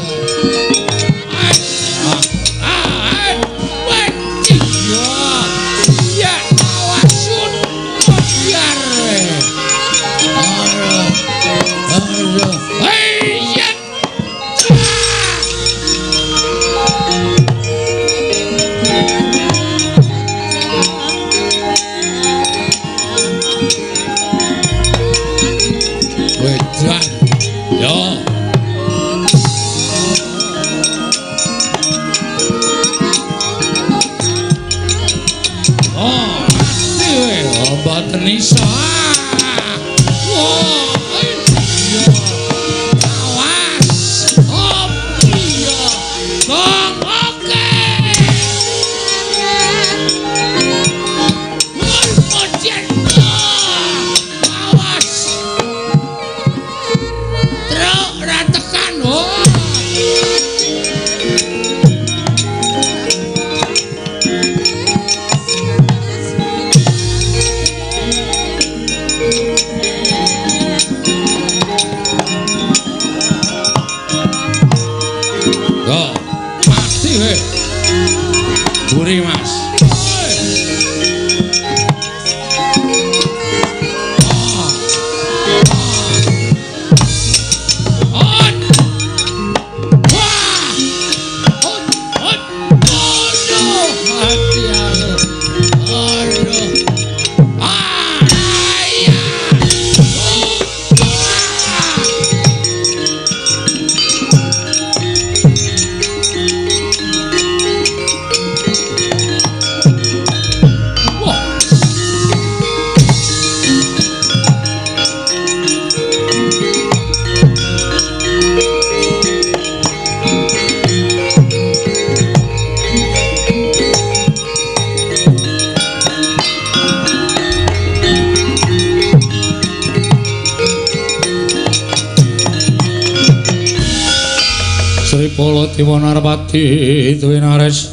Baladewa Narpati Dwinares.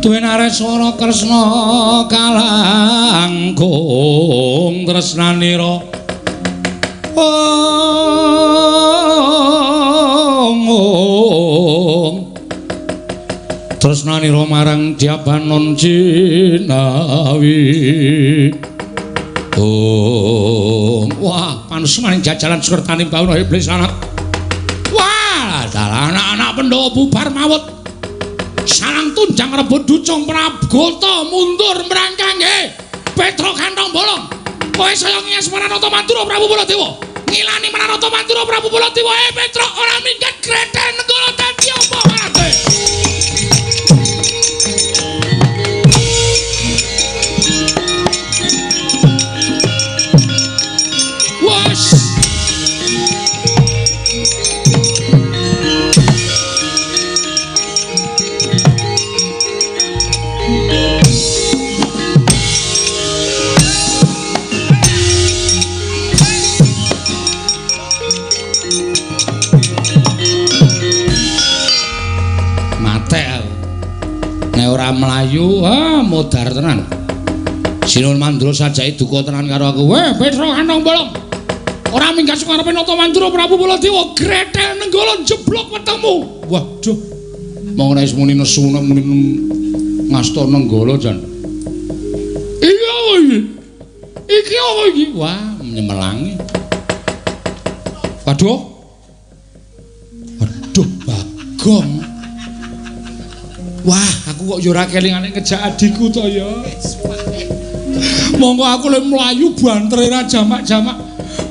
Dwinares ora Kresna kalangkung tresnanira. Ong tresnanira marang Dyabanon Jinawi. Oh, wah, panusmaning jajalan sukertaning bawana iblis anak. Wah, dalah anak-anak Pandhawa bubar mawut. Sarang tunjang rebut ducung Prabgota mundur mrangkang nggih. Petruk kantong bolong. Kowe saya ngiyas Maranata Mandura Prabu Baladewa. Ngilani Maranata Mandura Prabu Baladewa. Petruk ora minggat greten nenggala dadi apa marate. Ora mlayu, ah modar tenan. Sinuwun Mandura sajake duka tenan karo aku. Weh, Petruk kantong bolong. Ora minggat saka ngarepe Nata Mandura Prabu Baladewa, gretel nenggala jeblok wetengmu. Waduh. Mong nek muni nesu muni ngasta nenggala jan. Iki apa iki? Iki apa iki? Wah, nyemelangi. Waduh. Waduh, Bagong. Wah, aku kok ya ora kelingane ngejak adikku to ya. Monggo aku le mlayu bantere ra jamak-jamak.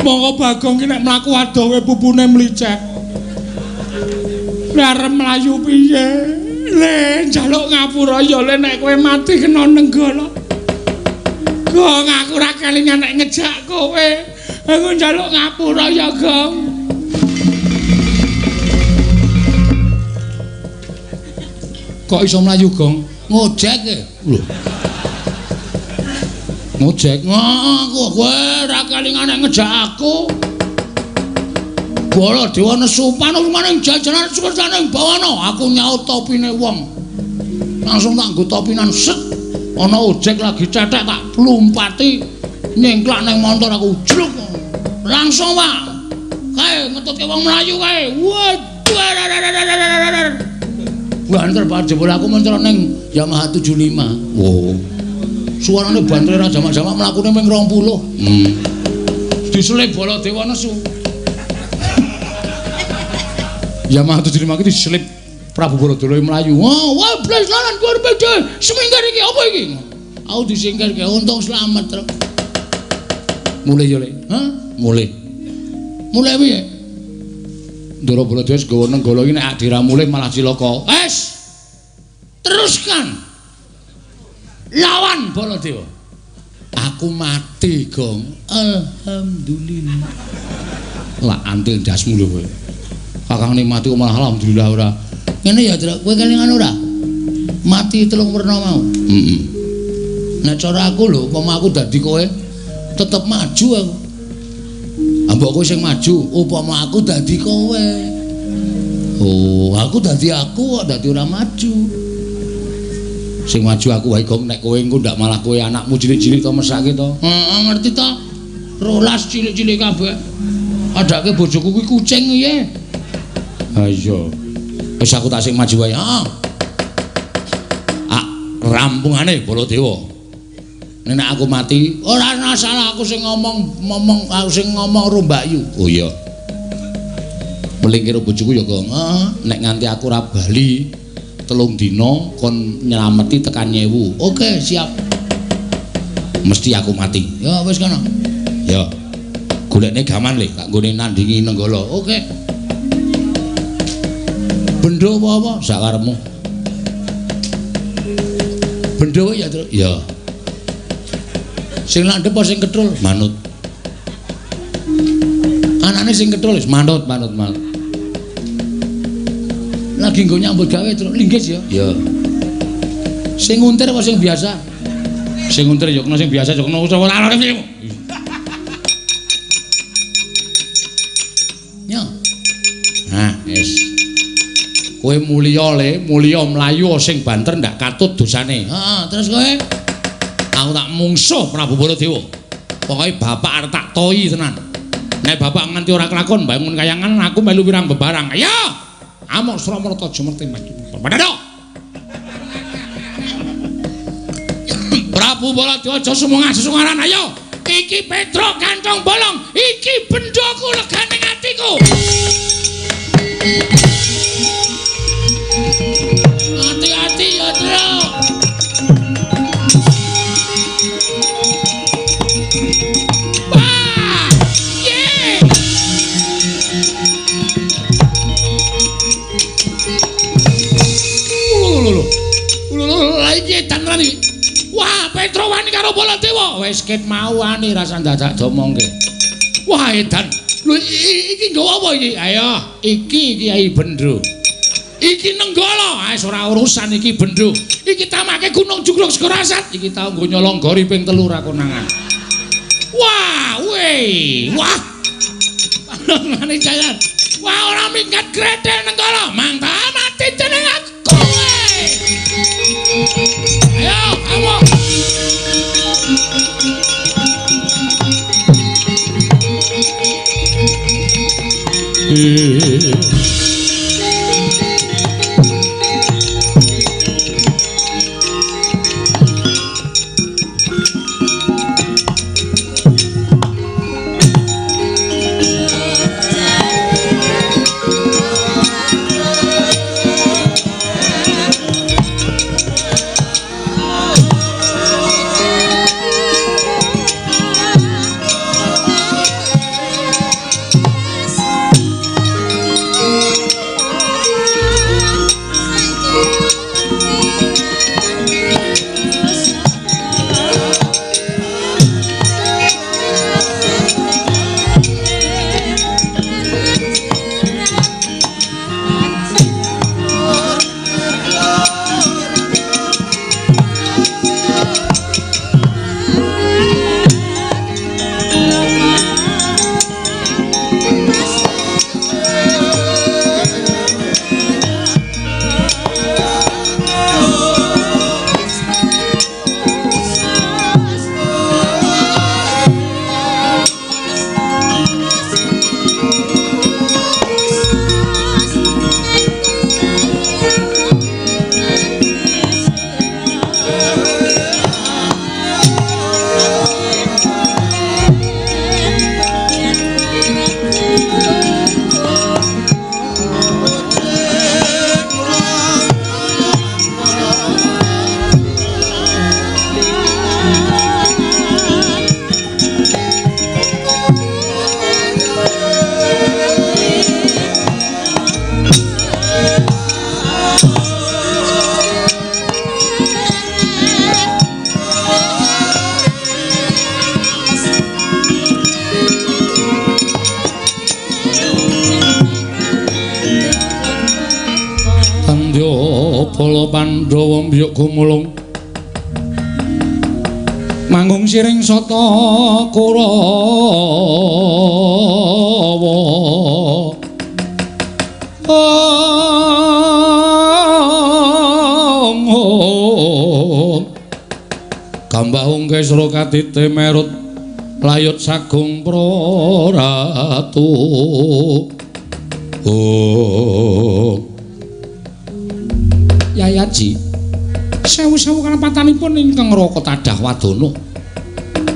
Monggo Bagong ki nek mlaku adohe pupune mlicek. Lah arep mlayu piye? Le njaluk ngapura ya le nek kowe mati kena nenggala. Gong, aku ora kelingan nek ngejak kowe. Aku njaluk ngapura ya, Gong. Kok iso mlayu, Gong? Ngojek e. Lho. Ngojek. Aku kowe ora kelingan nek ngejak aku. Baladewa nesu panusmaning jajanan sukertaning bawana. Aku nyaut topine wong. Langsung tak nggo topinan set. Ana ojek lagi cetek tak lumpati nyengklak ning montor aku jluk. Langsung, Pak. Kae ngetutke wong mlayu kae. Waduh. Banter banget jebul aku mencolot ning Yamaha 75. Wow. Suarane banter ra jamak-jamak mlakune ping 20. Diselip Baladewa nesu. Yamaha 75 iki diselip Prabu Baladewa mlayu. Wah, wah blas lalan kuwi arep semingkir iki apa iki? Aku disingkirke untung slamet, Truk. Mulih yo, Le. Hah? Mulih. Mulih piye? Ndara Baladewa wis gawa nenggala iki nek adira mulih malah cilaka. Wes. Teruskan. Lawan Baladewa. Aku mati, Gong. Alhamdulillah. Lah antil ndasmu lho kowe. Kakangne mati kok malah alhamdulillah ora. Ngene ya, Truk. Kowe kelingan ora? Mati telung werna mau. Heeh. Nek cara aku lho, upama aku dadi kowe tetep maju aku. Mbok kowe sing maju, upama aku dadi kowe. Oh, aku dadi aku kok dadi ora maju. Sing maju aku wae, Gong, nek kowe engko ndak malah kowe anakmu cilik-cilik to mesake to. Heeh, ngerti to. 12 cilik-cilik kabeh. Adake bojoku kuwi kucing piye? Ha iya. Wis aku tak sing maju wae. Heeh. Ah, rampungane Baladewa. Nek aku mati, ora ana salah aku sing ngomong aku sing ngomong karo Mbakyu. Oh iya. Melingkir bojoku ya, Gong. Heeh, nek nganti aku ora bali 3 dina kon nyelameti tekan 1000. Oke, siap. Mesti aku mati. Ya wis kono. Ya. Golekne gaman le, tak nggone nandingi Nenggala. Oke. Bendo apa-apa sakarepmu. Bendo ya, Truk. Ya. Sing landhep apa sing ketrul? Manut. Anane sing ketrul wis manut, manut, manut. Lagi nggo nyambut gawe, Truk. Linggis ya. Ya. Sing nguntir apa sing biasa? Sing nguntir ya kena, sing biasa ya kena ora ora. Yo. Nah, wis. Kowe mulya le, mulya mlayu sing banter ndak katut dosane. Heeh, terus kowe? Aku tak mungsuh Prabu Baladewa. Pokoke bapak arep tak toi tenan. Nek bapak nganti ora kelakon bangun kayangan aku melu wirang bebarang. Ayo. Amok Suramarta Jumerti maju. Padha. Prabu Baladewa aja sumungah sesungaran ayo. Iki Petruk kantong bolong, iki bendoku legane atiku. Hati-hati ya, Truk. Wah! Ye! Lho. Lho, iki edan tenan iki. Wah, Petruk wani karo Baladewa. Wis ket mau wani rasa dadak domongke. Wah, edan. Lho iki nggawa apa iki? Ayo, iki Kyai Bendro. Iki Nenggala. Ah, ora urusan iki Bendro. Iki tamake Gunung Jugluk Segara Asat. Iki tau nggo nyolong gori ping 3 ra konangan. Wah, weh. Wah. Panengane jalan. Wah, ora minggat grethel Nenggala. Mangta mati jeneng aku. Ayo, kamu. Pandhawa mbyuk gumulung manggung siring sata Kurawa. Gambah ungkesra katite merut layut sagung praratu. Oh. Yayaji, sewu-sewu kalepatanipun ingkang Raka tadah wadana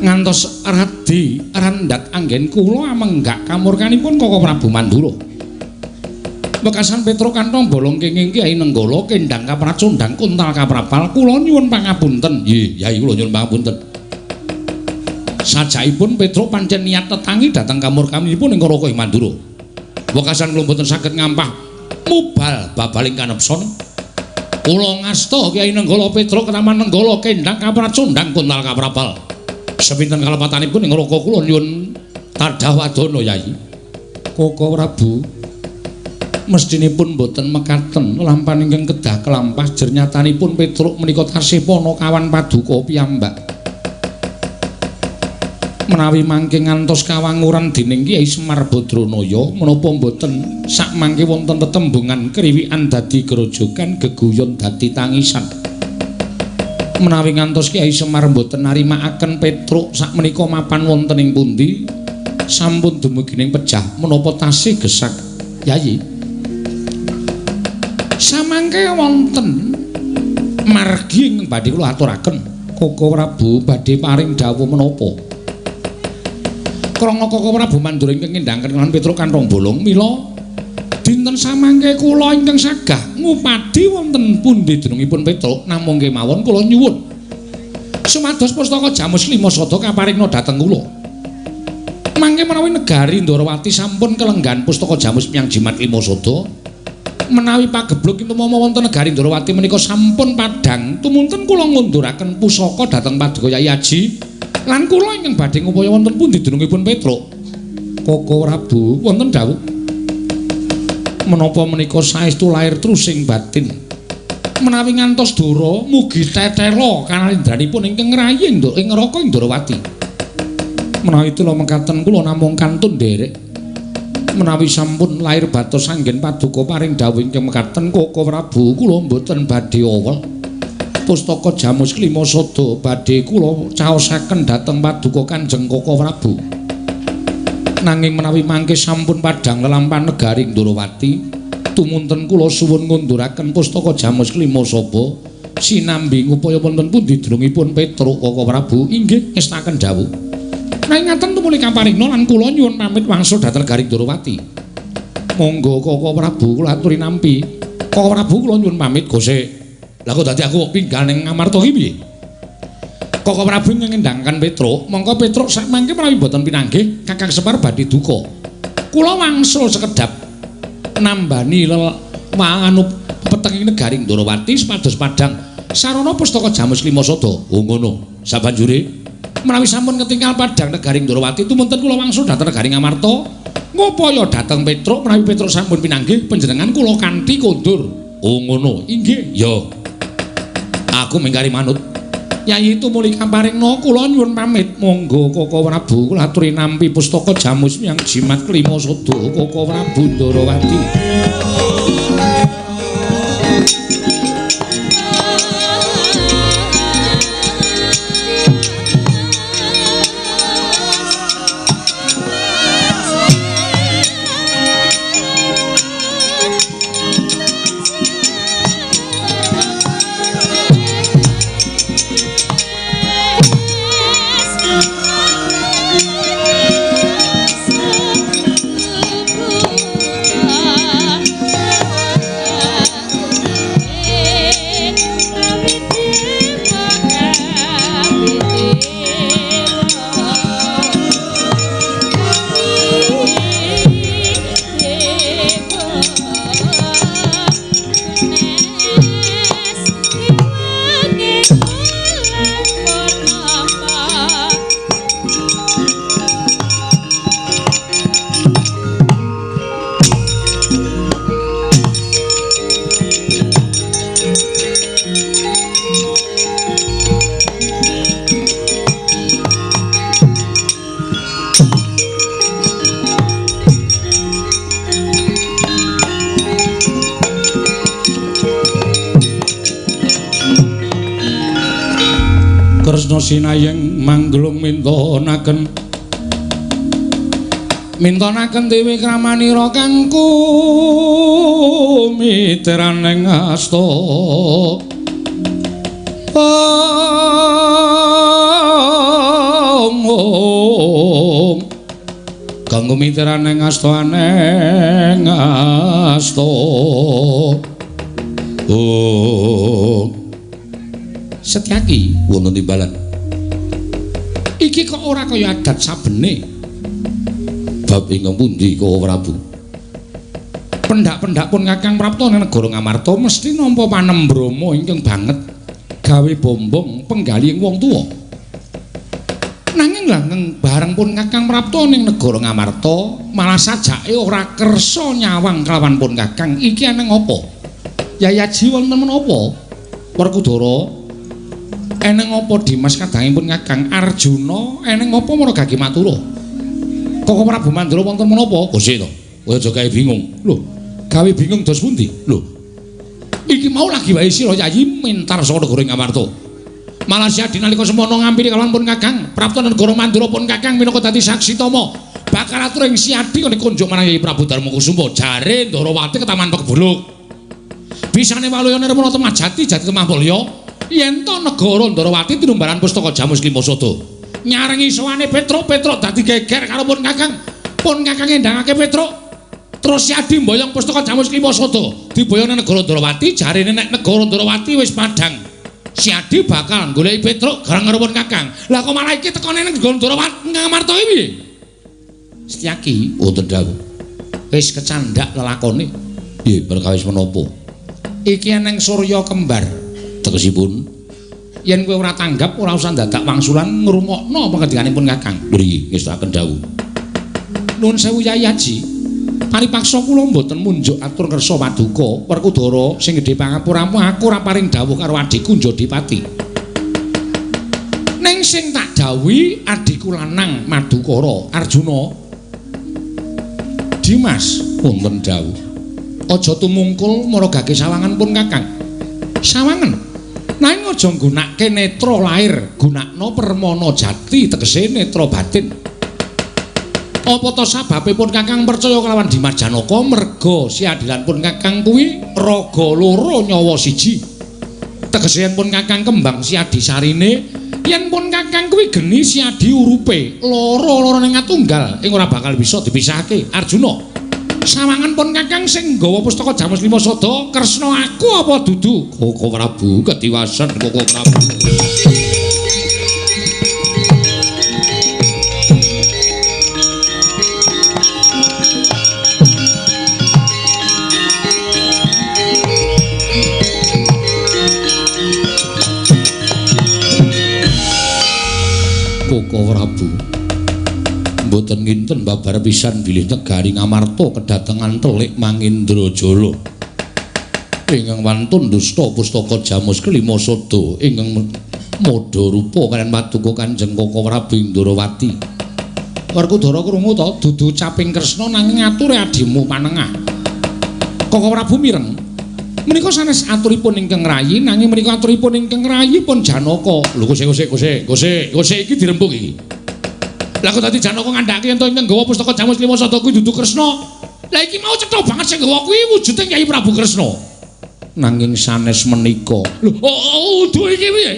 ngantos radi randhat anggen kula amenggak kamurkanipun Kaka Prabu Mandura. Wekasan Petruk kantong bolong kenging Kyai Nenggala kendang kapracundang kuntal kaprabal kula nyuwun pangapunten. Nggih, Yai kula nyuwun pangapunten. Sajaipun Petruk pancen niat tetangi dhateng kamurkanipun ing Raka ing Mandura. Wekasan kula mboten saged ngampah mubal babaling kanepson. Kula ngasta Kyai Nenggala Petruk ketaman Nenggala kendang kapracundang kuntal kaprabal. Sepinten kalepatanipun ing Raka kula nyuwun tadah wadana Yai. Kaka Prabu mestinipun boten mekaten lampahan ingkang kedah kelampah jernyatanipun Petruk menika tasih panakawan paduka piyambak. Menawi mangke ngantos kawanguran dening Kyai Semar Badranaya, menapa mboten sakmangke wonten tetembungan kriwikan dadi grojogan, geguyon dadi tangisan. Menawi ngantos Kyai Semar mboten narimakaken Petruk sakmenika mapan wonten ing pundi, sampun dumugi ning pejah menapa tasih gesak Yayi. Samangke wonten margi ingkang badhe kula aturaken. Koko Prabu badhe paring dawuh menapa? Krana Koko Prabu Mandura ingkang ngendhangaken lan Petruk kanthong bolong, mila dinten samangke kula ingkang sagah ngupadi wonten pundi dunungipun Petruk, namung kemawon kula nyuwun supados pustaka Jamus Lima Sada kaparingna dhateng kula. Mangke menawi negari Ndorowati sampun kelenggan pustaka Jamus Miang Jimat Lima Sada, menawi pagebluk kintumama wonten negari Ndorowati menika sampun padhang, tumunten kula ngunduraken pusaka dhateng Paduka Yai Aji lan kula ingkang badhe ngupaya wonten pundi dunungipun Petruk. Koko Prabu wonten dawuh menapa menika saestu lair trusing batin. Menawi ngantos dora mugi tetela kanalindranipun ingkang ngrayi ing neraka ing Ndorowati. Menawi tila mekaten kula namung kantun nderek. Menawi sampun lair batos anggen paduka paring dawuh ingkang mekaten Koko Prabu kula mboten badhe owel. Pustaka Jamus Lima Sada badhe kula caosaken dhateng paduka Kanjeng Koko Prabu. Nanging menawi mangke sampun padhang lelampahan negari Ndorowati, tumunten kula suwun ngunduraken pustaka Jamus Lima Sada sinambi ngupaya wonten pundi dunungipun Petruk. Koko Prabu inggih ngestaken dawuh. Nanging ngaten tumuli kaparingna lan kula nyuwun pamit wangsul dhateng negari Ndorowati. Monggo Koko Prabu kula aturi nampi. Koko Prabu kula nyuwun pamit gose. Lah kok dadi aku pinggal ning Ngamarta iki piye? Koko Prabu ngendhangaken Petruk, mongko Petruk sakmangke menawi boten pinanggih Kakang Semar badhe duka. Kula wangsul sekedhap nambani anu petenging negari Ndorowati supados padhang sarana pustaka Jamus Lima Sada. Oh ngono. Sabanjure menawi sampun ketinggal padhang negari Ndorowati tumunten kula wangsul dhateng negari Ngamarta ngupaya dhateng Petruk, menawi Petruk sampun pinanggih panjenengan kula kanthi kondur. Oh ngono. Inggih. Ya. Aku mingkari manut. Yayi tumuli kaparingna kula nyuwun pamit. Monggo Koko Prabu kula aturi nampi pustaka Jamus Miang Jimat Lima Sada Koko Prabu Ndorowati. Kresna sinayeng manggelung mintonaken mintonaken dewi kramanira kang kumiteraning asta. Om om kang kumiteraning asta aneng asta. Om. Setyaki wonten timbalan. Iki kok ora kaya adat sabene. Bab ingkang pundi Koko Prabu? Pendak-pendak pun Kakang Prapta ning negara Ngamarta mesti nampa panembrama ingkang banget gawe bombong penggalih ing wong tuwa. Nanging langgeng bareng pun Kakang Prapta ning negara Ngamarta malah sajake ora kersa nyawang kelawan pun Kakang. Iki aneng apa? Yayaji wonten menapa? Werkudara, Eneng apa Dimas kadangipun Kakang Arjuna eneng apa marang Gage Mathura? Koko Prabu Mandura wonten menapa? Kose to. Kowe aja gawe bingung. Lho, gawe bingung dos pundi? Lho. Iki mau lagi wae sira Yayi mintar saka negara Ngamarta. Malah Siadi nalika semono ngampiri kalawan pun Kakang, prapta negara Mandura pun Kakang minangka dadi saksi tama. Bakal atur ing Siadi kene kunjuk marang Yayi Prabu Darma Kusuma, jare Ndarawati ketaman pekebuluk. Bisane waluya nirmala temah jati jati temah mulya. Yen to negara Ndarawati tinumbaran pustaka Jamus Klimasada. Nyarengi sowane Petruk, Petruk dadi geger karo pun Kakang. Pun Kakang ngendangake Petruk. Terus Siadi mboyong pustaka Jamus Klimasada. Diboyong nang negara Ndarawati, jarene nek negara Ndarawati wis padhang. Siadi bakal goleki Petruk gareng karo pun Kakang. Lah kok malah iki tekone nang negara Ndarawati Ngamarta iki piye? Setyaki wonten dawuh. Wis kecandak lelakone. Piye perkawis menapa? Iki eneng surya kembar. Tegesipun yen kowe ora tanggap ora usah dadak wangsulan ngrungokno pangendikanipun Kakang. Nggih, ngestakaken dawuh. Nuwun sewu Yai Haji. Paripaksa kula mboten munjuk atur kersa paduka Werkudara sing gedhe pangapuramu aku ora paring dawuh karo adhiku Jodipati. Ning sing tak dawuhi adhiku lanang Madukara Arjuna. Dimas wonten dawuh. Aja tumungkul maragake sawangan pun Kakang. Sawangan. Nanging aja nggunakake netra lair, gunakno permana jati tegese netra batin. Apa ta sababe pun Kakang percaya kelawan Dimas Janaka merga siadilan pun Kakang kuwi raga loro nyawa siji. Tegese yen pun Kakang kembang siadi sarine, yen pun Kakang kuwi geni siadi urupe, loro-lorone ngatunggal ing ora bakal bisa dipisahake. Arjuna, sawangan pun Kakang sing nggawa pustaka Jamus Klimasada Kresna aku apa dudu? Koko Prabu ketiwasan Koko Prabu. Koko Prabu mboten nginten babar pisan bilih negari Ngamarta kedatengan telik Mangindrajala ingkang wantun dusta pustaka Jamus Klimasada ingkang modha rupa kaliyan paduka Kanjeng Koko Prabu Ndrawati. Werkudara krungu to dudu caping Kresna nanging ature adimu panengah. Koko Prabu mireng menika sanes aturipun ingkang rayi nanging menika aturipun ingkang rayi pun Janaka. Lho kose kose kose kose kose iki dirembug iki. Lah kok dadi Janaka ngandhake yen to ingkang nggawa pustaka Jamus Klimasada kuwi dudu Kresna. Lah iki mau cetha banget sing nggawa kuwi wujude Kyai Prabu Kresna. Nanging sanes menika. Lho, oh udu iki piye?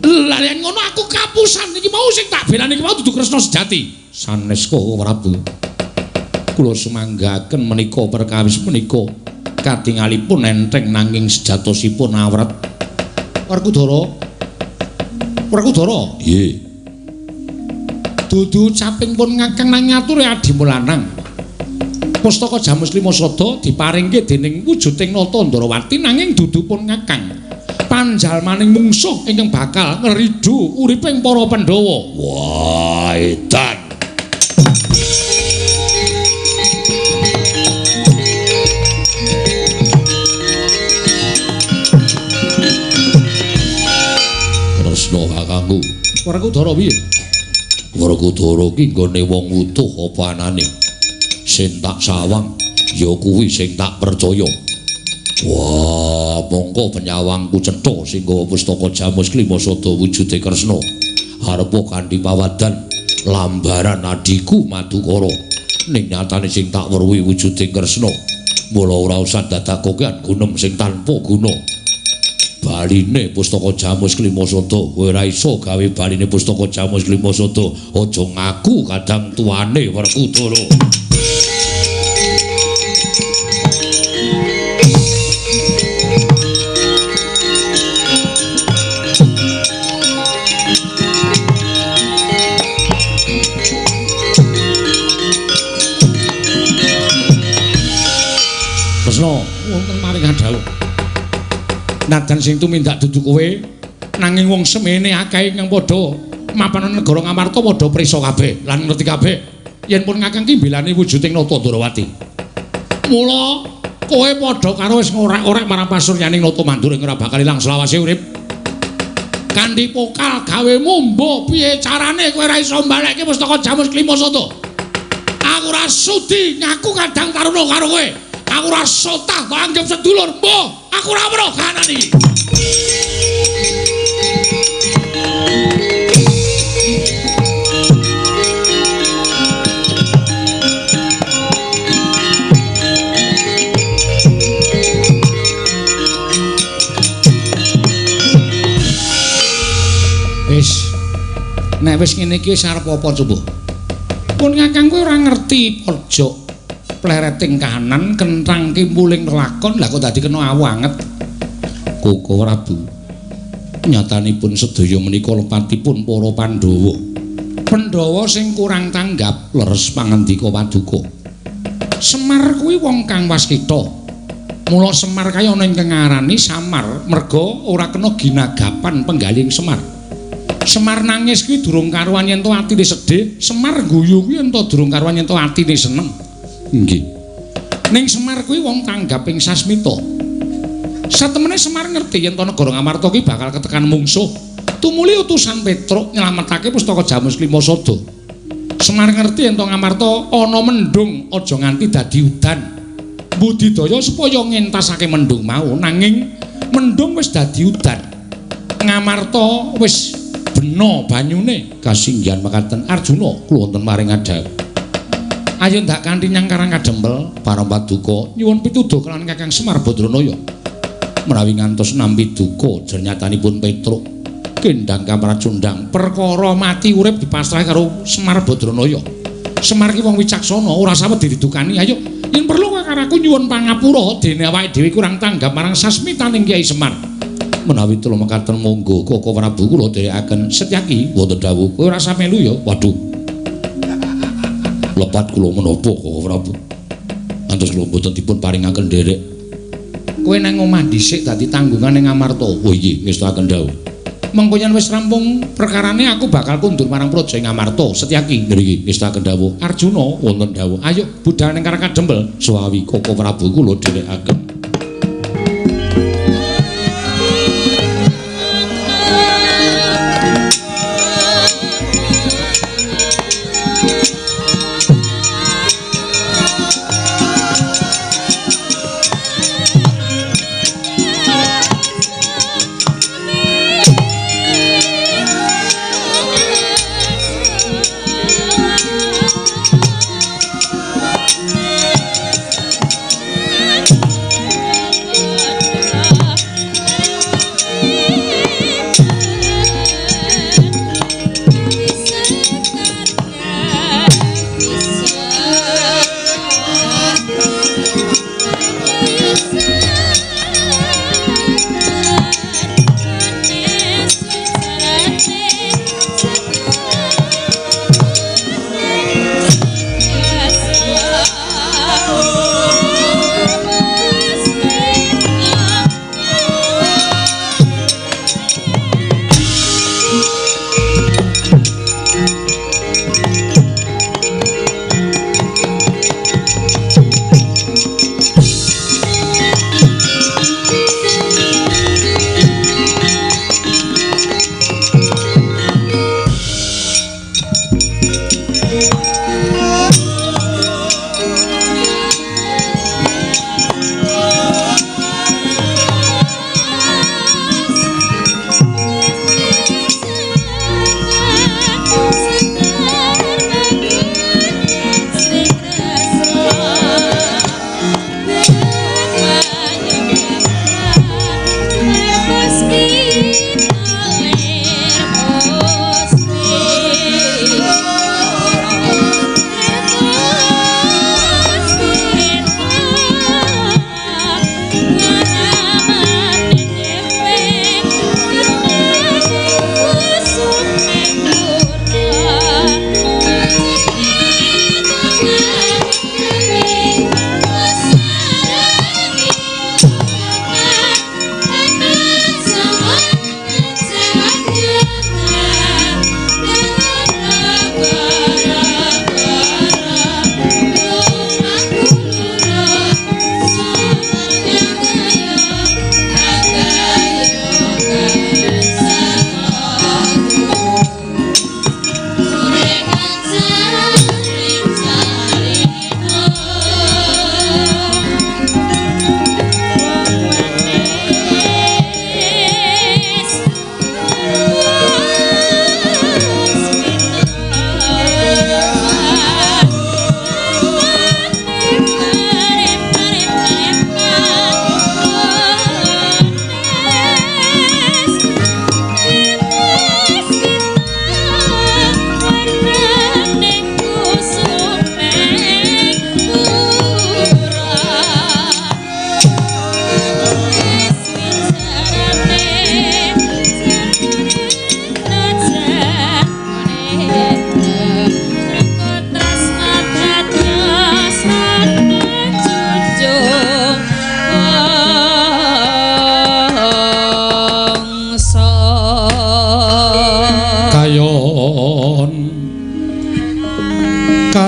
Lah yen ngono aku kapusan iki mau sing tak belani iki mau dudu Kresna sejati. Sanes Koko Prabu. Kula sumanggaken menika perkawis menika katingalipun enteng nanging sejatosipun awret. Werkudara. Werkudara. Nggih. Dudu caping pun Kakang nang ngature adimu lanang. Pustaka Jamus Klimasada diparingke dening wujuding Nata Ndarawati nanging dudu pun Kakang. Panjalmaning mungsuh ingkang bakal ngridu uriping para Pandhawa. Wah, edan. Kresna kakangku. Werkudara piye? Werkudara ki nggone wong utuh apa anane? Sing tak sawang ya kuwi sing tak percaya. Wah, mongko penyawangku cetha sing nggawa pustaka Jamus Klimasada wujude Kresna. Arepa kanthi pawadan lambaran adhiku Madukara. Ning nyatane sing tak weruhi wujude Kresna. Mula ora usah dadak kokean gunem sing tanpa guna. Baline pustaka Jamus Klimasada kowe ora iso gawe baline pustaka Jamus Klimasada. Aja ngaku kadang tuane Werkudara. Kresna wonten maring dawuh. Najan sing tumindak dudu kowe nanging wong semene akeh ingkang padha mapan negara Ngamarta padha prisa kabeh lan ngerti kabeh yen pun Kakang ki mbelani wujuding Nata Ndrawati. Mula kowe padha karo wis ngorek-orek marang pasuryaning Nata Mandura ing ora bakal ilang selawase urip. Kanthi pokal gawemu mbuh piye carane kowe ora iso mbalekke pustaka Jamus Klimasada. Aku ora sudi ngaku kadang taruna karo kowe. Aku ora sotah kok anggap sedulur. Mbuh, aku ora weruh kahanan iki. Wis nek wis ngene iki wis arep apa coba? Pun Kakang kowe ora ngerti pojok plereting kahanan kenthang kimpuling lakon lah kok dadi kena awu anget. Koko Prabu, nyatanipun sedaya menika lepatipun para Pandhawa. Pandhawa sing kurang tanggap leres pangandika paduka. Semar kuwi wong kang waskita. Mula Semar kaya ana ingkang ngarani Samar merga ora kena ginagapan penggaling Semar. Semar nangis kuwi durung karuan yen to atine sedih, Semar guyu kuwi yen to durung karuan yen to atine seneng. Nggih. Ning Semar kuwi wong tanggap ing sasmita. Satemene Semar ngerti yen to negara Ngamarta kuwi bakal ketekan mungsuh. Tumuli utusan Petruk nyelametake pustaka Jamus Klimasada. Semar ngerti yen to Ngamarta ana mendung aja nganti dadi udan. Budidaya supaya ngentasake mendung mau, nanging mendung wis dadi udan. Ngamarta wis bena banyune. Kasinggihan mekaten Arjuna kula wonten maring adhawuh. Ayo ndak kanthi nyang Karang Kadempel para paduka nyuwun pituduh kelawan Kakang Semar Badranaya. Menawi ngantos nampi duka jernyatanipun Petruk kendang kamracundang perkara mati urip dipasrahi karo Semar Badranaya. Semar ki wong wicaksana ora sawedi didukani. Ayo yen perlu kowe karo aku nyuwun pangapura dene awake dhewe kurang tanggap marang sasmitaning Kyai Semar. Menawi telu mekaten monggo Koko Prabu kula dherekaken. Setyaki wonten dawuh kowe ora usah melu ya. Waduh. Lepat kula menapa Koko Prabu? Antos kula mboten dipun paringaken nderek. Kowe nang omah dhisik dadi tanggungan ning Ngamarta. Oh iya, ngestakaken dawuh. Mengko yen wis rampung perkarane aku bakal kundur marang praja Ngamarta. Setyaki ngriki ngestakaken dawuh. Arjuna wonten dawuh. Ayo budal ning Karang Kadempel. Suwawi Koko Prabu kula dherekaken.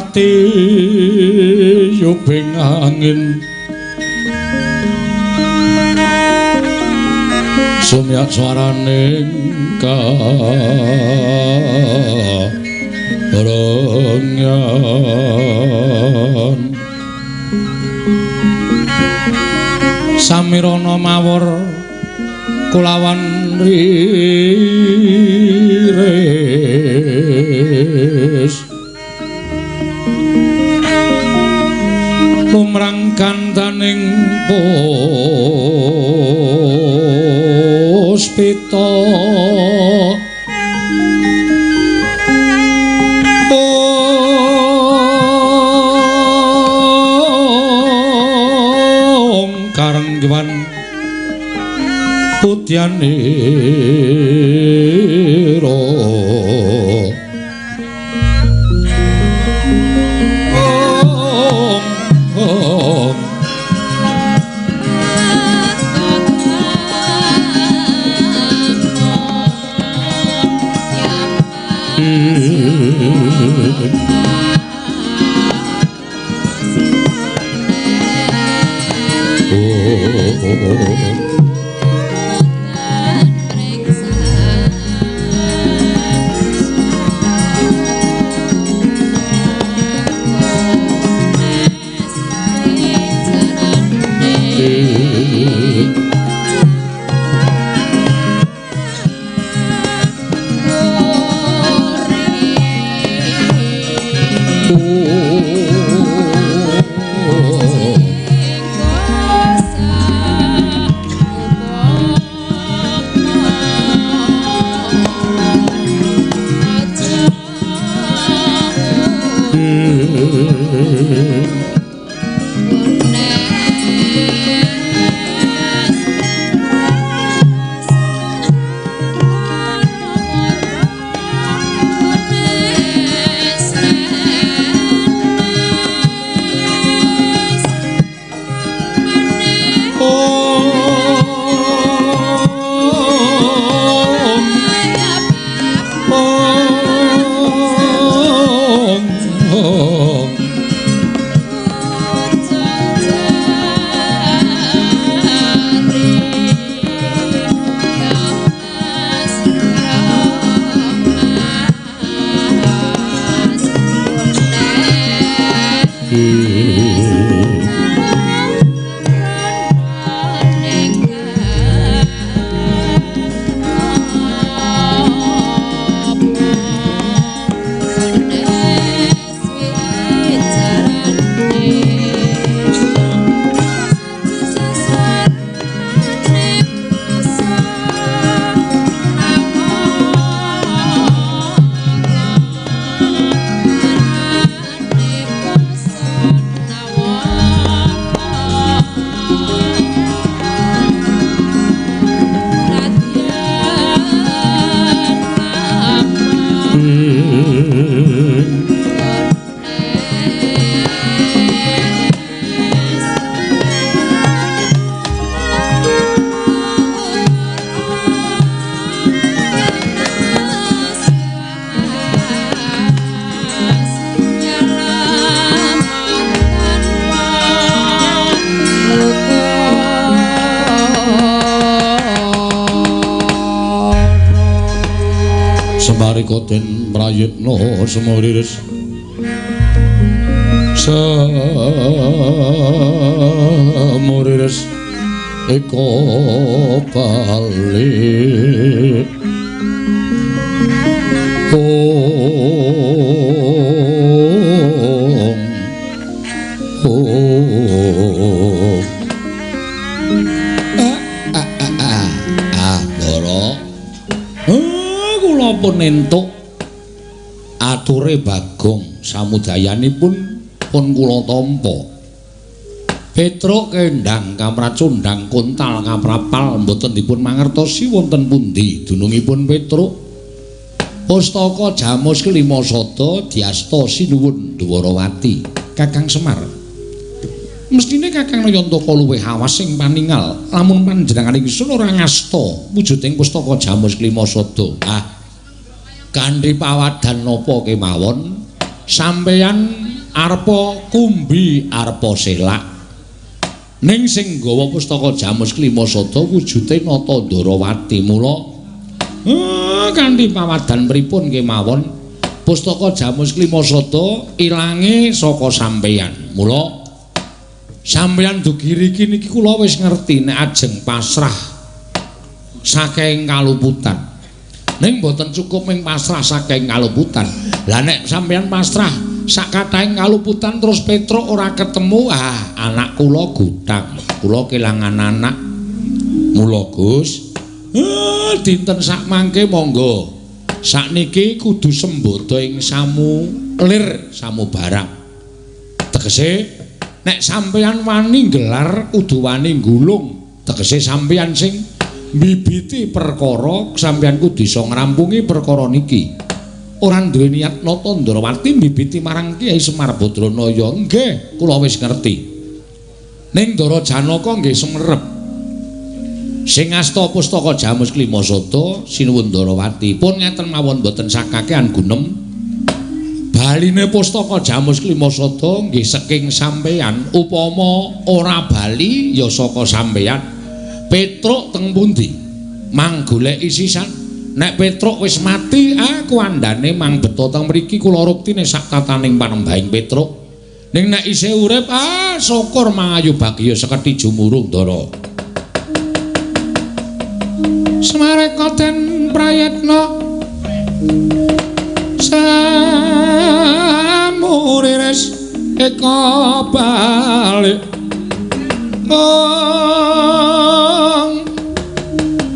Katiyubing angin sumyak swaraning karengan samirana mawur kulawan riris lumrang kandaning puspita ong karengwan putyanira. Den prayitna semuriris semuriris eka bali ong ong ah Ndara kula pun entuk ature Bagong samudayanipun pun kula tampa. Petruk kendhang kamracundhang kontal kamrapal mboten dipun mangertosi wonten pundi dunungipun Petruk. Pustaka Jamus kelima sada diasta sinuwun Dwarawati Kakang Semar. Mestine Kakang Nayantaka luwih awas sing paningal lamun panjenengan ingsun ora ngasta wujuding pustaka Jamus kelima sada. Ah, kanthi pawadhan napa kemawon sampeyan Arepa kumbi arepa selak. Ning sing nggawa pustaka Jamus Klima Sada wujude Nata Ndarawati. Mula kanthi pawadan pripun kemawon pustaka Jamus Klima Sada ilange saka sampeyan. Mula sampeyan dugi riki niki kula wis ngerti nek ajeng pasrah saking kaluputan. Ning mboten cukup ming pasrah saking kaluputan. Lah nek sampeyan pasrah sakathahing kaluputan terus Petruk ora ketemu, anak kula gutang, kula kelangan anak. Mula Gus, dinten sakmangke monggo. Sakniki kudu sembodo ing samu lir samu barang. Tegese nek sampeyan wani nggelar kudu wani nggulung. Tegese sampeyan sing mbibiti perkara, sampeyan kudu iso ngrampungi perkara niki. Ora duwe niat Nata Ndarawati mbibiti marang Kyai Semar Badranaya. Nggih, kula wis ngerti. Ning Ndara Janaka nggih sumerep. Sing asta pustaka Jamus Klima Sada sinuwun Ndarawati. Pun ngeten mawon mboten sakakean gunem. Baline pustaka Jamus Klima Sada nggih saking sampeyan, upama ora bali ya saka sampeyan. Petruk teng pundi? Mang goleki sisan. Nek Petruk wis mati, aku andane mang beto teng mriki kula ruktine sak tataning panembahing Petruk. Ning nek isih urip, syukur mangayu bagya sekedhi jumurung Ndara. Smareka den prayitna samuriris eka balik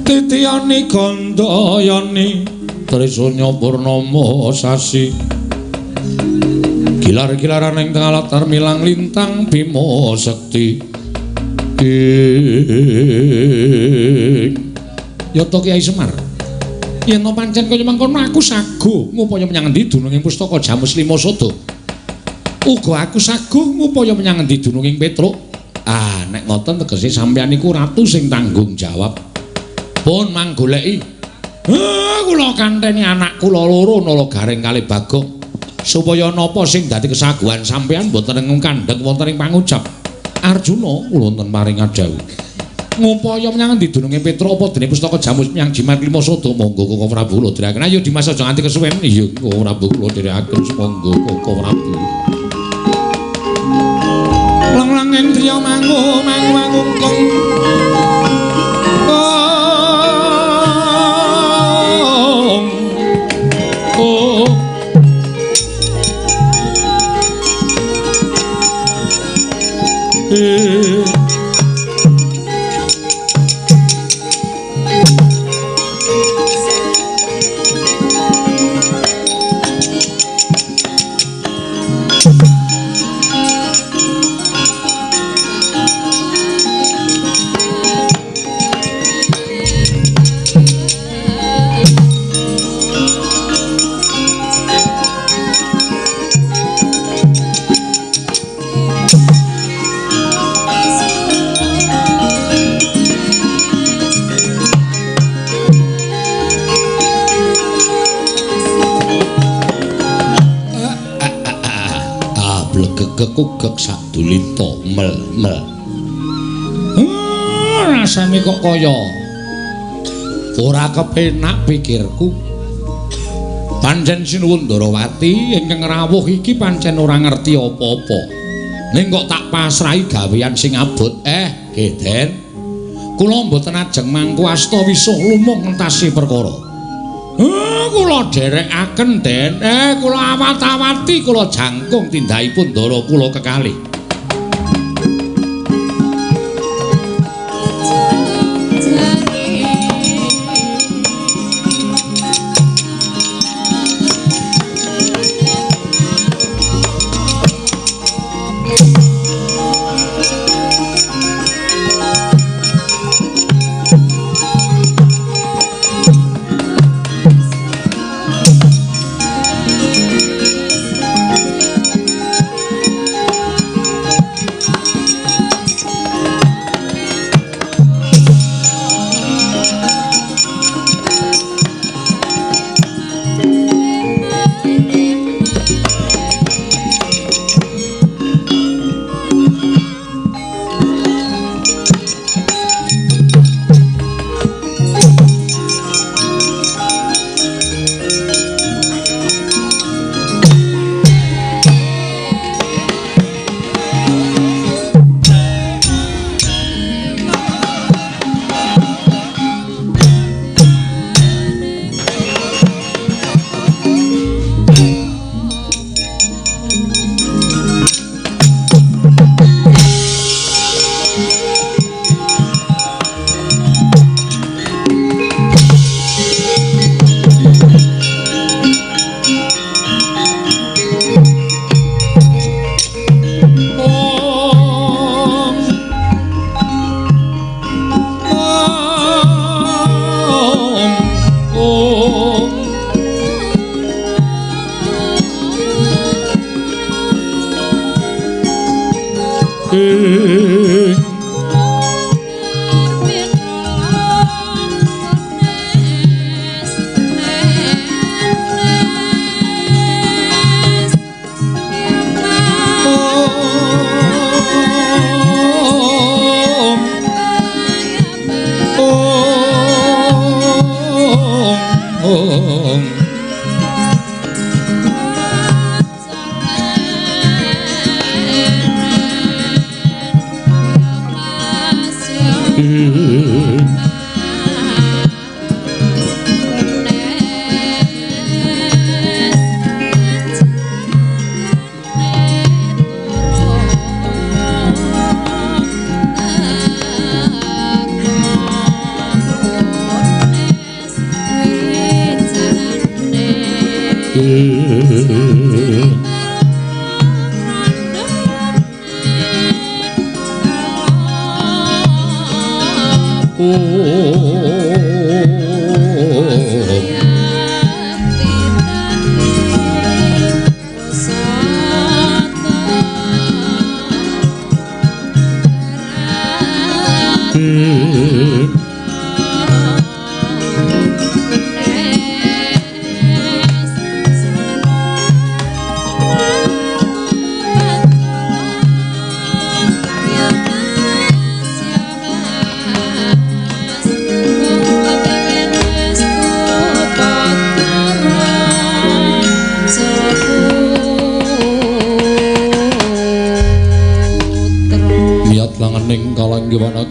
titiyani gandayani Trisanya purnama sasi gilar-gilaran ing tengah latar milang lintang Bima Sekti. Yata Kyai Semar, yen to pancen kaya mangkono aku saguh ngupaya menyang endi dununging pustaka Jamus Lima Sada. Uga aku saguh ngupaya menyang endi dununging Petruk. Nek ngoten tegese sampeyan iku ratu sing tanggung jawab. Pun mang goleki. Kula kanteni anak kula loro Nala Gareng kalih Bagong supaya napa sing dadi kesaguhan sampeyan mboten kandhek wonten ing pangucap. Arjuna kula wonten paring adhawuh. Ngupaya menyang endi dununge Petruk apa dene pustaka Jamus menyang Jimat Klima Sada? Monggo Koko Prabu kula dherekaken. Ayo Dimas aja nganti kesuwen. Iya Koko Prabu kula dherekaken. Monggo Koko Prabu. Lang-langing driya mangu mangungkung. Kukek sadulita mel-mel. Rasane kok kaya ora kepenak pikirku. Pancen sinuwun Ndarawati ingkang rawuh iki pancen ora ngerti apa-apa. Ning kok tak pasrahi gawean sing abot. Geden. Kula mboten ajeng mangku asta wisuh lumuh ngentasi perkara. Kula dherekaken Den. Kula awat-awati kula jangkung tindakipun ndara kula kekalih.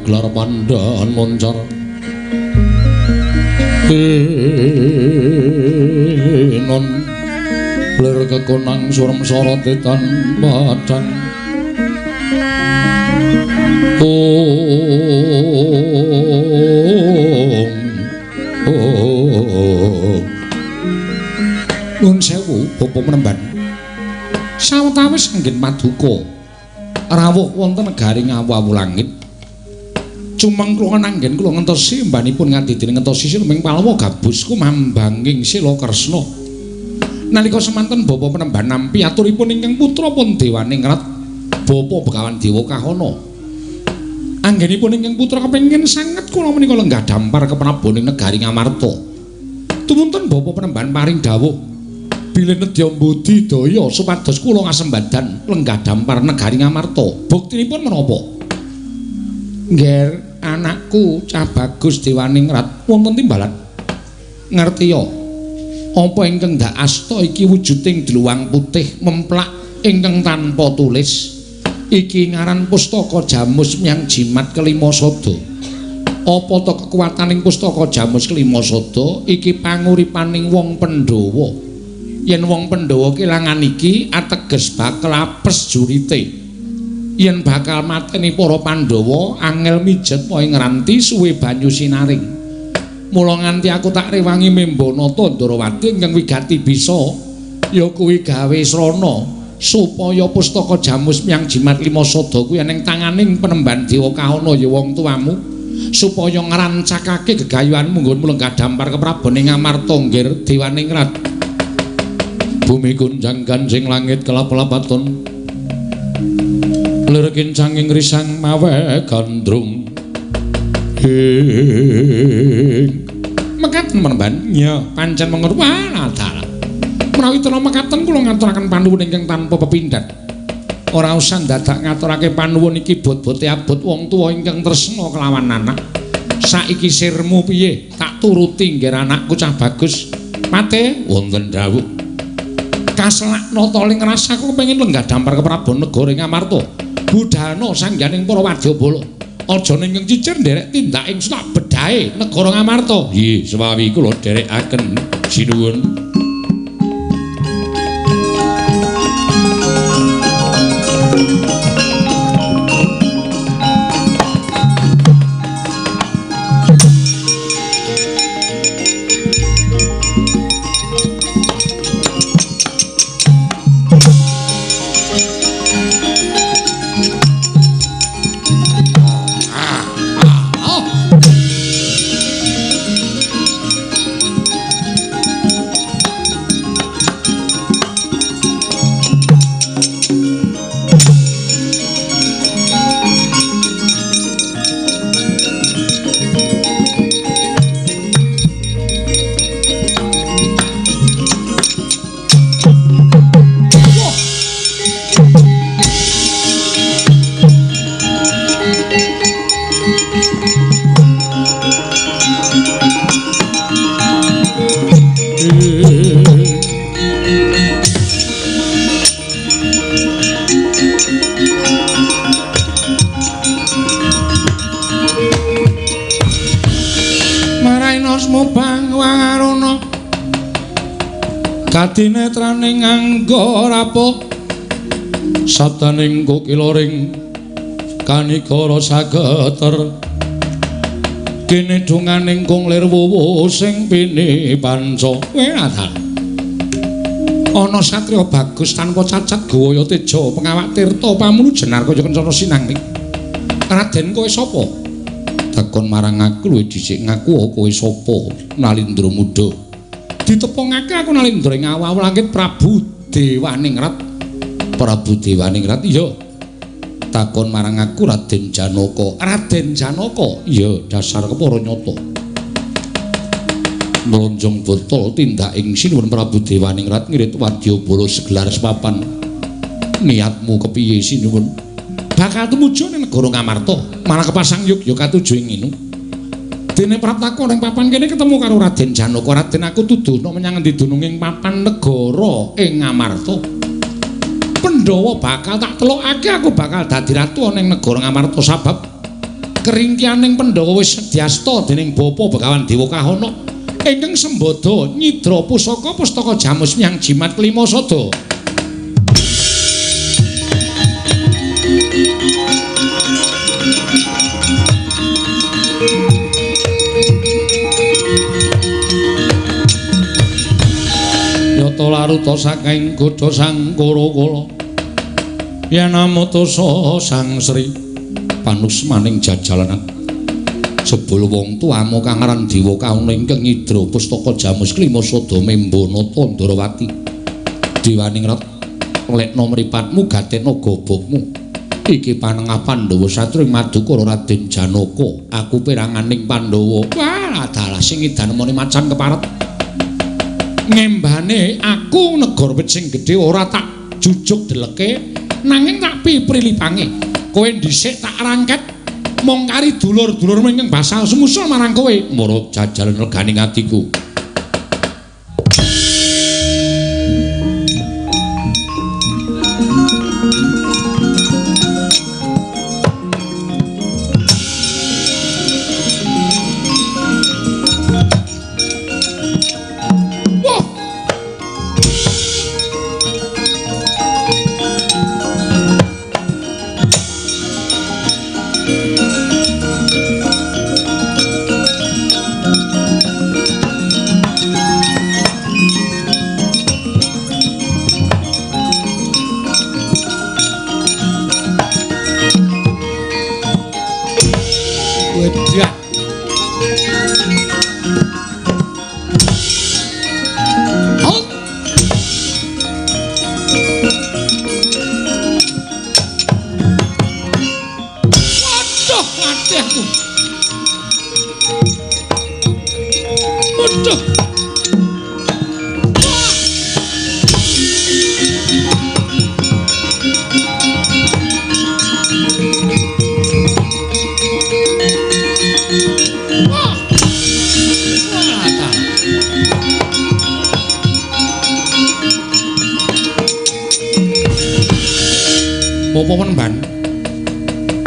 Gelar pandhan moncar non lir kekonang surem sorote tan padang ong. Nuwun sewu Bapak Penemban, sawetawis anggen paduka rawuh wonten negari Ngawu langit cumeng kula anggen kula ngentosi mbanipun ngadidene ngentosi silming Palwa gabus kumambanging sila Kresna. Nalika semanten Bapak Penemban nampi aturipun ingkang putra pun dewaningrat Bapak Begawan Dewa Kahana. Anggenipun ingkang putra kepengin sanget kula menika lenggah dampar kepraboning negari Ngamarta. Tumunten Bapak Penemban paring dawuh bilih nedya budidaya supados kula ngasembadan lenggah dampar negari Ngamarta. Buktinipun menapa? Ngger anakku cah bagus dewaningrat wonten timbalan ngertiya apa ingkang ndak asta iki wujuding dluwang putih memplak ingkang tanpa tulis iki ngaran pustaka Jamus Myang Jimat Kelima Sada. Apa ta kekuataning pustaka Jamus Kelima Sada iki panguripaning wong Pandhawa. Yen wong Pandhawa kelangan iki ateges bakal apes jurite. Yen bakal mateni para Pandhawa angel mijet poe ngranti suwe banyu sinaring. Mula nganti aku tak rewangi membanata Ndarawati ingkang wigati bisa ya kuwi gawe srana supaya pustaka Jamus Myang Jimat Lima Sada kuwi ning tanganing Penemban Dewa Kahana ya wong tuamu supaya ngrancakake gegayuhanmu nggonmu lenggah dampar keprabon ing Ngamarta nggir dewaningrat. Bumi gunjang ganjing langit kelap-lapaton lir kincanging risang mawe gandrung. Ing mekaten Penemban ya pancen mengono. Walah dalah menawi tena mekaten kula ngaturaken panuwun ingkang tanpa pepindhan. Ora usah dadak ngaturake panuwun iki bot-bote abot wong tuwa ingkang tresna kelawan anak. Saiki sirmu piye? Tak turuti nggih anakku cah bagus. Pate wonten dawuh. Kaselakna ta ling rasaku kepengin lenggah dampar keprabon negara Ngamarta. Budhana sangganing para wadyabala. Aja ning cicir nderek tindak ing sak bedahe negara Ngamarta. Nggih, sewawi kula dherekaken sinuwun. Adinetraning angga rapuh sabdaning kokiloring kanikara sageter kene donganing kung lir wuwu sing pini panca. Wenadan ana satriya bagus tanpa cacat gawaya teja pengawak tirta pamunu jenar kaya kencana sinanging. Raden kowe sapa? Takon marang aku luwih dhisik ngaku kowe sapa Nalindra muda. Ditepungake aku Nalindra ing awu langit Prabu Dewaningrat. Prabu Dewaningrat iya. Takon marang aku Raden Janaka. Raden Janaka iya, dasar kepara nyata. Mlonjong botol tindak ing sinuwun Prabu Dewaningrat ngirit wadyabala segelar sepapan. Niatmu kepiye sinuwun? Bakal tumuju ning negara Ngamarta, malah kepasang yuk katuju ing nginu. Dene praptaku ning papan kene ketemu karo Raden Janaka. Raden aku tuduhno menyang endi dununging papan negara ing Ngamarta. Pandhawa bakal tak telokake, aku bakal dadi ratu ning negara Ngamarta sabab keringkianing Pandhawa wis diasta dening Bapa Begawan Dewa Kahana ingkang sembada nyidra pusaka pustaka jamus nyang jimat kelima sada. Yata laruta saking godha sang Kura-kura yen amutusa sang Sri panusmaning jajalanan jebul wong tuamu kang aran Dewa Kahana ingkang nyidra pustaka jamus klima sada membanata Ndrawati. Dewaningrat lekna mripatmu gatekna gobokmu. Iki panengah Pandhawa satring madukara Raden Janaka. Aku peranganing Pandhawa. Wah, dalah sing idanemone macan keparet. Ngembane aku negara wit sing gedhe ora tak jujuk deleke nanging tak piprilipange. Kowe dhisik tak rangket mong kari dulur-dulurmu ingkang basal sumusul marang kowe. Mara jajalan reganing atiku.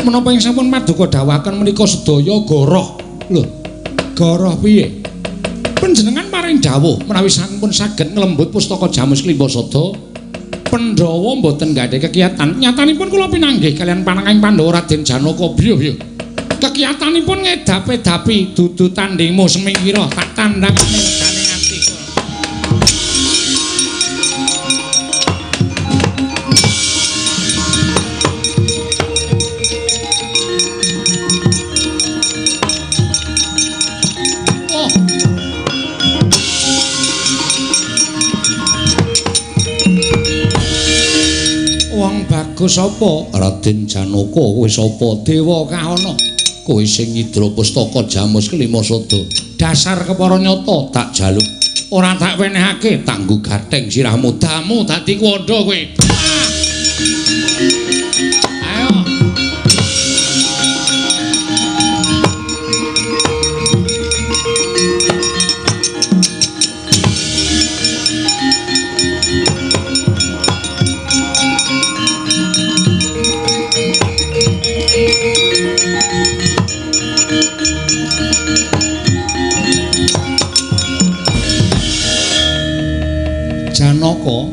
Menapa ing sampun paduka dawuhaken menika sedaya goroh. Lho, goroh piye? Panjenengan paring dawuh menawi sampun saged nglembut pustaka Jamus Klimba Sada, Pandhawa mboten gadhah kekiyatan. Nyatanipun kula pinanggih kaliyan panengahing Pandhawa Raden Janaka. Biyo. Kekiyatanipun ngedapi-dapi dudu tandingmu semingkira tak tandangane regane atiku. Wong bagus sapa? Raden Janaka. Kowe sapa? Dewa Kahana. Kowe sing nyidra pustaka Jamus Kelima Sada. Dasar kepara nyata tak jaluk. Ora tak wenehake, tanggo gatheng sirahmu. Damu dadi kuwandha kowe. Ayo.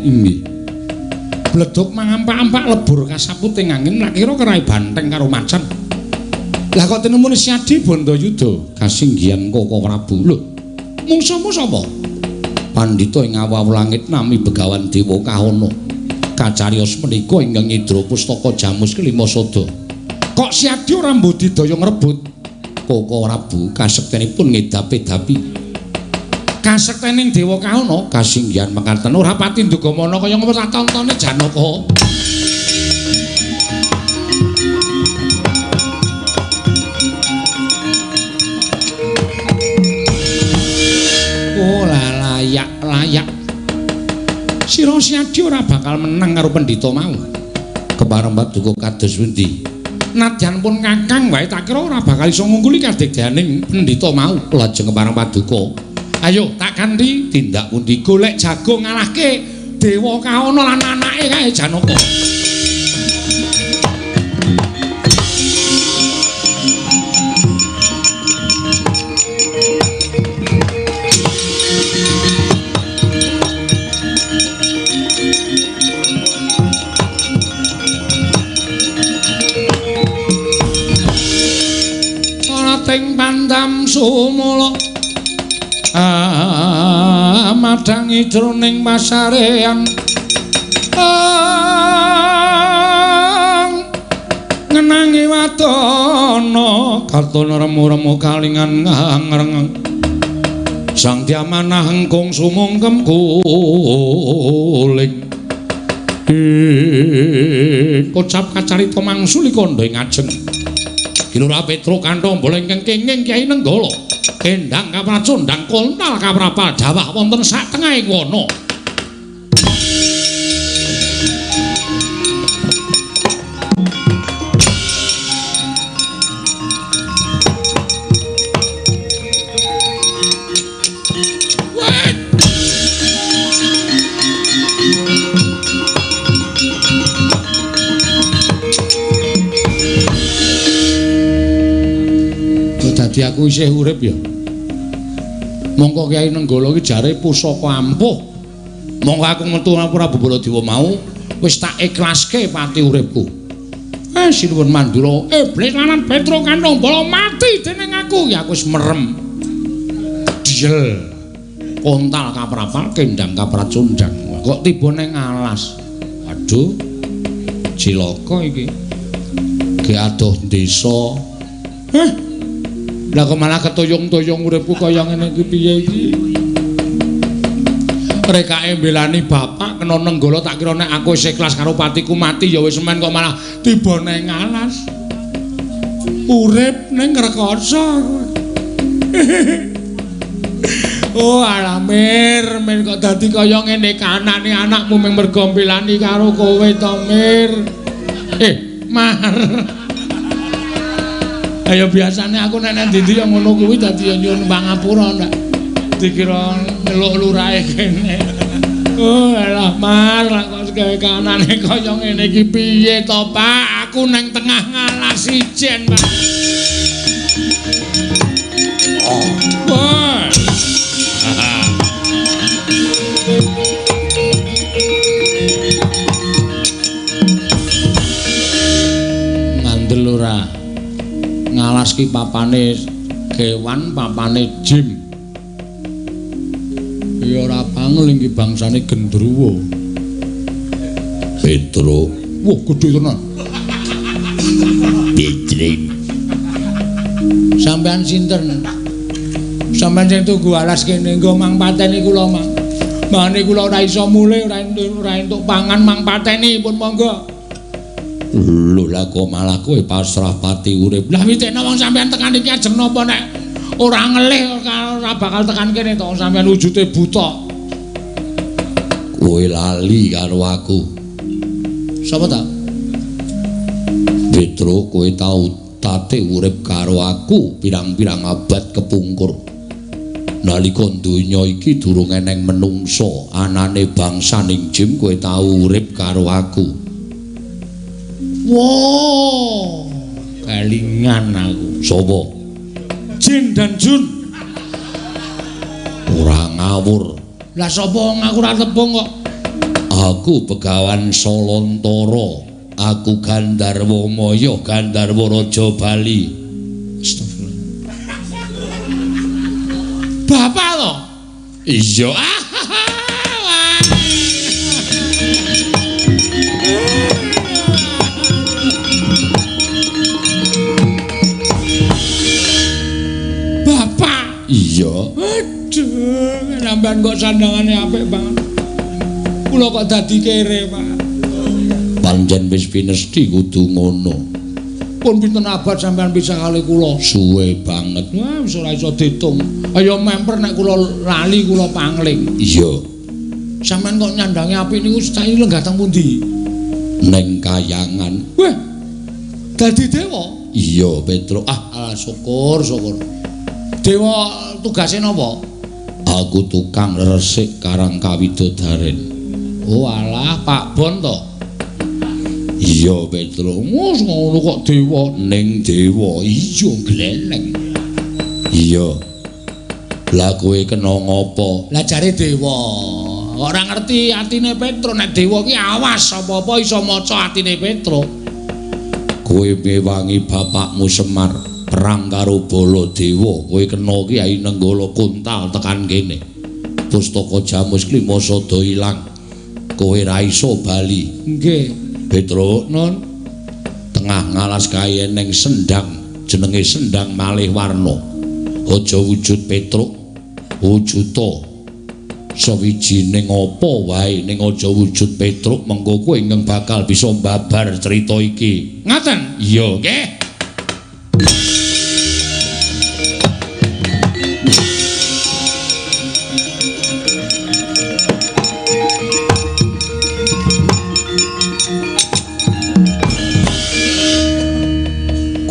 Inggih. Bledug mangampak-ampak lebur kasaputing angin lak kira kerai banteng karo macan. Lah kok tinemune Siadi Bandayuda kasinggihan Koko Prabu. Lho, mungsuhmu sapa? Pandhita ing awu langit nami Begawan Dewa Kahana. Kacariyos menika ingkang ngidra pustaka Jamus kelima sada. Kok Siadi ora mbudidaya ngrebut? Koko Prabu kasektenipun ngedapi-dapi. Kasektening Dewa Kahana kasinggihan mekaten ora pati ndugamana kaya ngapa tak tontone Janaka. Oh layak-layak. Sira Siadi ora bakal menang karo pendhita mau. Kepareng paduka kados pundi? Nadyan pun kakang wae tak kira ora bakal iso ngungguli kadegdaning pendhita mau. Lajeng kepareng paduka. Ayo tak kanthi tindak pundi golek jago ngalahke Dewa Kahana lan anake kae Janaka. Ing pandam sumula madhangi jroning pasarean ngenangi wadana katon remu-remu kalingan ngreng sang diamanah engkung sumungkem kuling kocap kacarita mangsuli kandha ing ajeng Kilurah Petruk kantong bola ingkang kenging Kyai Nenggala. Kendang kapracondang kontal kaprapal dawah wonten sak tengahing wana. Dadi aku isih urip ya. Mongko Kyai Nenggala iki jare pusaka ampuh. Mongko aku metu Prabu Baladewa mau wis tak ikhlaske pati uripku. Sinuwun Mandura, iblis lanang Petruk Kantong Bala mati dening aku. Ya aku wis merem. Diel. Kontal kaprapal, kendang kapracundang. Kok tiba ning alas. Waduh. Cilaka iki. Ge adoh desa. Heh. Lah kok malah ketuyung-tuyung uripku kaya ngene iki piye iki? Rekake mbelani bapak kena Nenggala tak kira nek aku wis ikhlas karo patiku mati ya wis men kok malah tiba ning alas. Urip ning rekoso aku. Oh alah Mir, Mir kok dadi kaya ngene kanane anakmu mung mergo mbelani karo kowe to Mir. Mar. Ayo biasane aku nek nang ndi ya ngono kuwi dadi ya nyuwun pangapura nek dikira nyeluk lurahe kene. Oh alah Mar, kok gawe kanane kaya ngene iki piye to Pak? Aku nang tengah ngalas ijen Pak. Oh. Wah. Ngandel ora? Ngalas ki papane kewan, papane jim. Ya ora pangel iki bangsane gendruwo. Petruk. Wah, gedhe tenan. Petrik. Sampean sinten? Sampean sing tunggu alas kene nggo mang pateni kula, Mang. Mane kula ora iso mulih, ora entuk pangan mang pateni pun monggo. Lho lah kok malah kowe pasrah pati urip. Lah witekno wong sampean tekan iki ajeng napa nek ora ngelih ora bakal tekan kene to sampean wujude buta. Kowe lali karo aku. Sapa ta? Petruk, kowe tau tate urip karo aku pirang-pirang abad kepungkur. Nalika donya iki durung eneng menungsa, anane bangsaning jim kowe tau urip karo aku. Wow, kelingan aku. Sapa? Jin dan Jun. Ora ngawur. Lah sapa wong aku ora tepung kok. Aku Begawan Solontara. Aku Gandharwa Maya, Gandharwa Raja Bali. Astagfirullah. Bapak to? Iya. Bapak. Iya. Aduh, sampean kok sandangane apik banget. Kula kok dadi kere, Pak. Pancen wis pinesti kudu ngono. Pun pinten abad sampean pisah kali kula? Suwe banget. Wah, wis ora iso diitung. Ayo memper nek kula lali kula pangling. Iya. Sampean kok nyandangi apik niku saiki lenggah teng pundi? Neng kayangan. Wah. Dadi dewa? Iya, Petruk. Ah, syukur, syukur. Dewa tugase napa? Aku tukang resik karang kawidodaren. Oh alah, Pak Bon to? Iya, Petruk. Wes ngono kok dewa. Ning dewa. Iya, gleleng. Iya. Lah kowe kena ngopo? Lah jare dewa. Ora ngerti atine Petruk. Nek dewa ki awas apa-apa iso maca atine Petruk. Kowe mewangi bapakmu Semar perang karo Baladewa. Kowe kena ki ae nenggala kuntal tekan kene. Pustaka Jamus Klima sada ilang. Kowe ra iso bali. Nggih. Petruk, Nun. Tengah ngalas kae ning sendang, jenenge Sendang Malih Warna. Aja wujud Petruk, wujuda sawijining apa wae ning aja wujud Petruk, mengko kowe ingkang bakal bisa mbabar crita iki. Ngaten? Iya, nggih.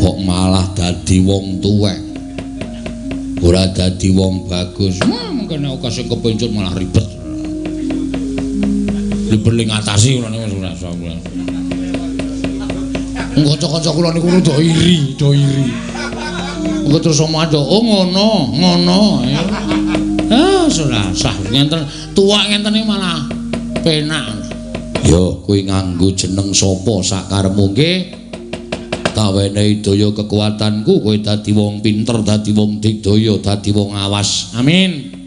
Kok malah dadi wong tuwek, ora dadi wong bagus. Mungkin aku kasih kepencut malah ribet. Ribet ling ngatasi kula niku ora iso. Kanca-kanca kula niku do iri, do iri. Engko terus omah do, oh ngono, ngono. Ah, ora sah ngenten, tuwek ngenten iki malah penak. Yo, kowe nganggo jeneng sapa sakarepmu nggih? Tawenehi daya kekuatanku, kowe dadi wong pinter, dadi wong digdaya, dadi wong awas. Amin.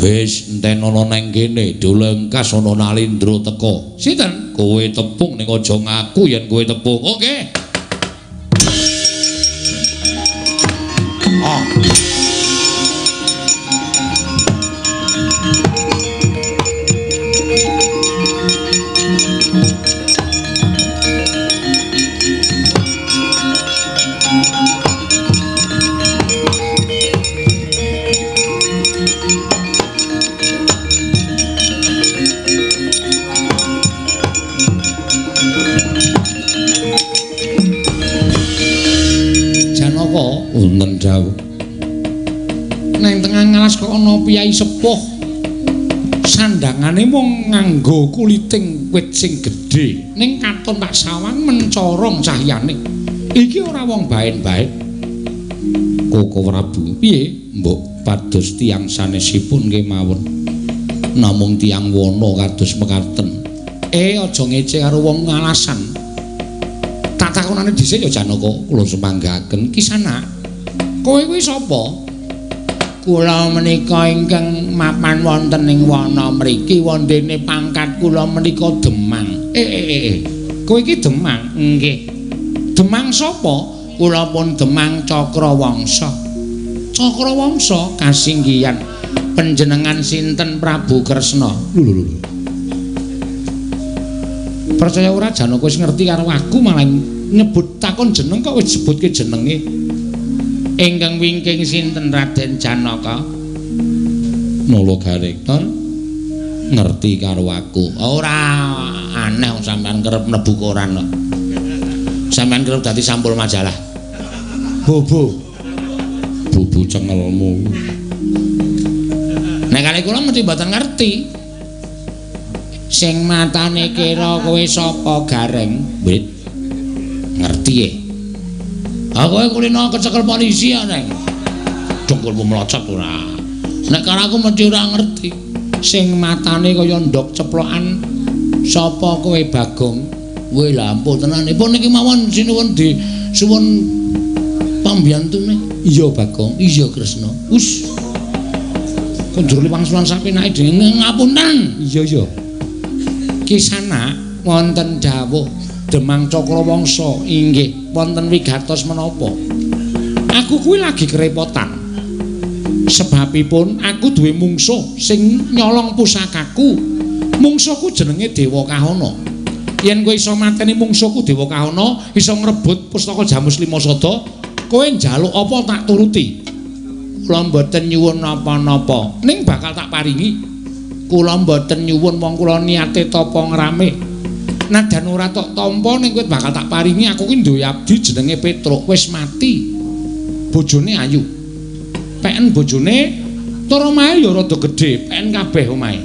Wis enten ana nang kene, dolengkas ana Nalindra teka. Sinten? Kowe tepung ning aja ngaku yen kowe tepung. Oke. Ah. Wonten dawuh. Neng tengah ngalas kok ana piyai sepuh. Sandangane mung nganggo kuliting wit sing gedhe. Ning katon tak sawang mencorong cahyane. Iki ora wong baen-baen. Koko Prabu, piye? Mbok pados tiyang sanesipun kemawon. Namung tiyang wana kados mekaten. Aja ngece karo wong ngalasan. Tak takonane dhisik ya Janaka, kula semanggaken. Kisana, kowe kuwi sapa? Kula menika ingkang mapan wonten ing wana mriki, wondene pangkat kula menika Demang. Kowe iki Demang? Nggih. Demang sapa? Kula pun Demang Cakrawangsa. Cakrawangsa kasinggihan. Panjenengan sinten Prabu Kresna? Lho lho lho. Percaya ora Janaka wis ngerti karo aku, malah nyebut takon jeneng kok wis sebutke jenenge. Ingkang wingking sinten Raden Janaka? Nala Garektor ngerti karo aku. Ora aneh wong sampean kerep mlebu koran kok. Sampean kerep dadi sampul majalah. Bobo. Bobo cengelmu. Nek kali kula mesti mboten ngerti. Sing matane kira kowe sapa Gareng? Wit. Ngerti e. Aku kulino kecekel polisi ya, Neng. Dengkulmu melocot ora. Nek karo aku mesti ora ngerti. Sing matane kaya ndok ceplokan Sapa kowe Bagong? Kowe lampuh tenan. Pun niki mawon sinuwun di suwun pambiyantune. Iya Bagong, iya Kresna. Us. Konjur wangsulan sapenake dene ngapunten. Iya iya. Kisana wonten dawuh Demang Cakrawangsa inggih wonten wigatos menapa? Aku kuwi lagi kerepotan. Sebabipun aku duwe mungsuh sing nyolong pusakaku. Mungsuhku jenenge Dewa Kahana. Yen kowe iso mateni mungsuhku Dewa Kahana, iso ngrebut pustaka Jamus Lima Sada, kowe njaluk apa tak turuti. Kula mboten nyuwun napa-napa, ning bakal tak paringi. Kula mboten nyuwun wong kula niate tapa ngrame. Nadan ora tok tampa ning kowe bakal tak paringi. Aku ki duwe abdi jenenge Petruk, wis mati. Bojone ayu. Peken bojone tur omahe ya rada gedhe, peken kabeh omahe.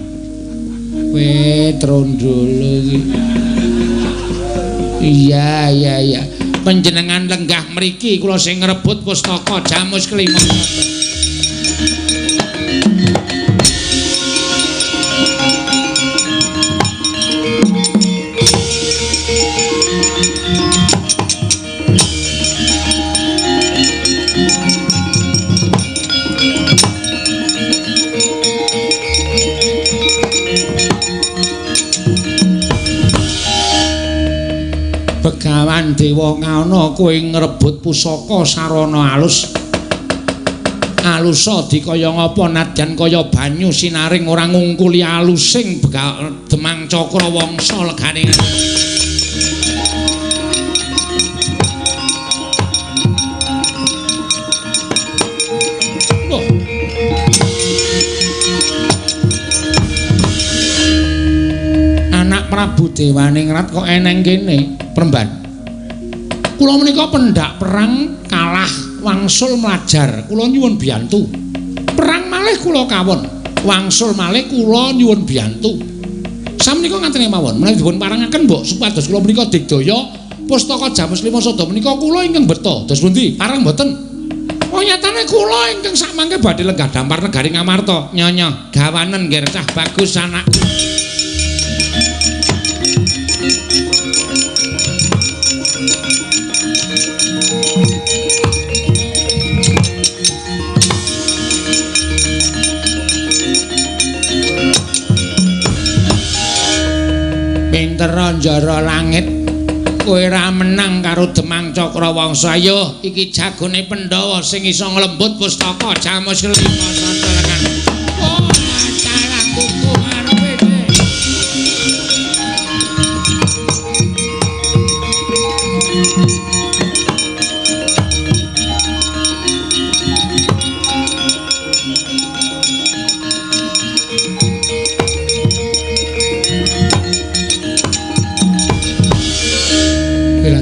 Kowe trondolo iki. Iya iya iya. Panjenengan lenggah mriki kula sing ngrebut pustaka Jamus Kelima. Begawan Dewa Kahana kowe ngrebut pusaka sarana alus. Alusa dikaya ngapa nadyan kaya banyu sinaring ora ngungkuli alusing Demang Cakrawangsa legane. Loh. Anak Prabu Dewaningrat kok eneng kene, Premban. Kula menika pendak perang kalah wangsul mlajar, kula nyuwun biyantu. Perang malih kula kawon, wangsul malih kula nyuwun biyantu. Samenika ngaten mawon, menawi dipun parengaken mbok supados kula menika digdaya pustaka Jamus Lima Sada menika kula ingkang beta. Dos pundi? Pareng mboten? Oh nyatane kula ingkang sakmangke badhe lenggah dampar negari Ngamarta. Nyonya, gawanen ngger cah bagus anakku. Pinter njara langit, kowe ora menang karo Demang Cakrawangsa. Ayo iki jagone Pandhawa sing iso nglembut pustaka Jamus Lima Sada lengan. Oh, dalang kuku arepe.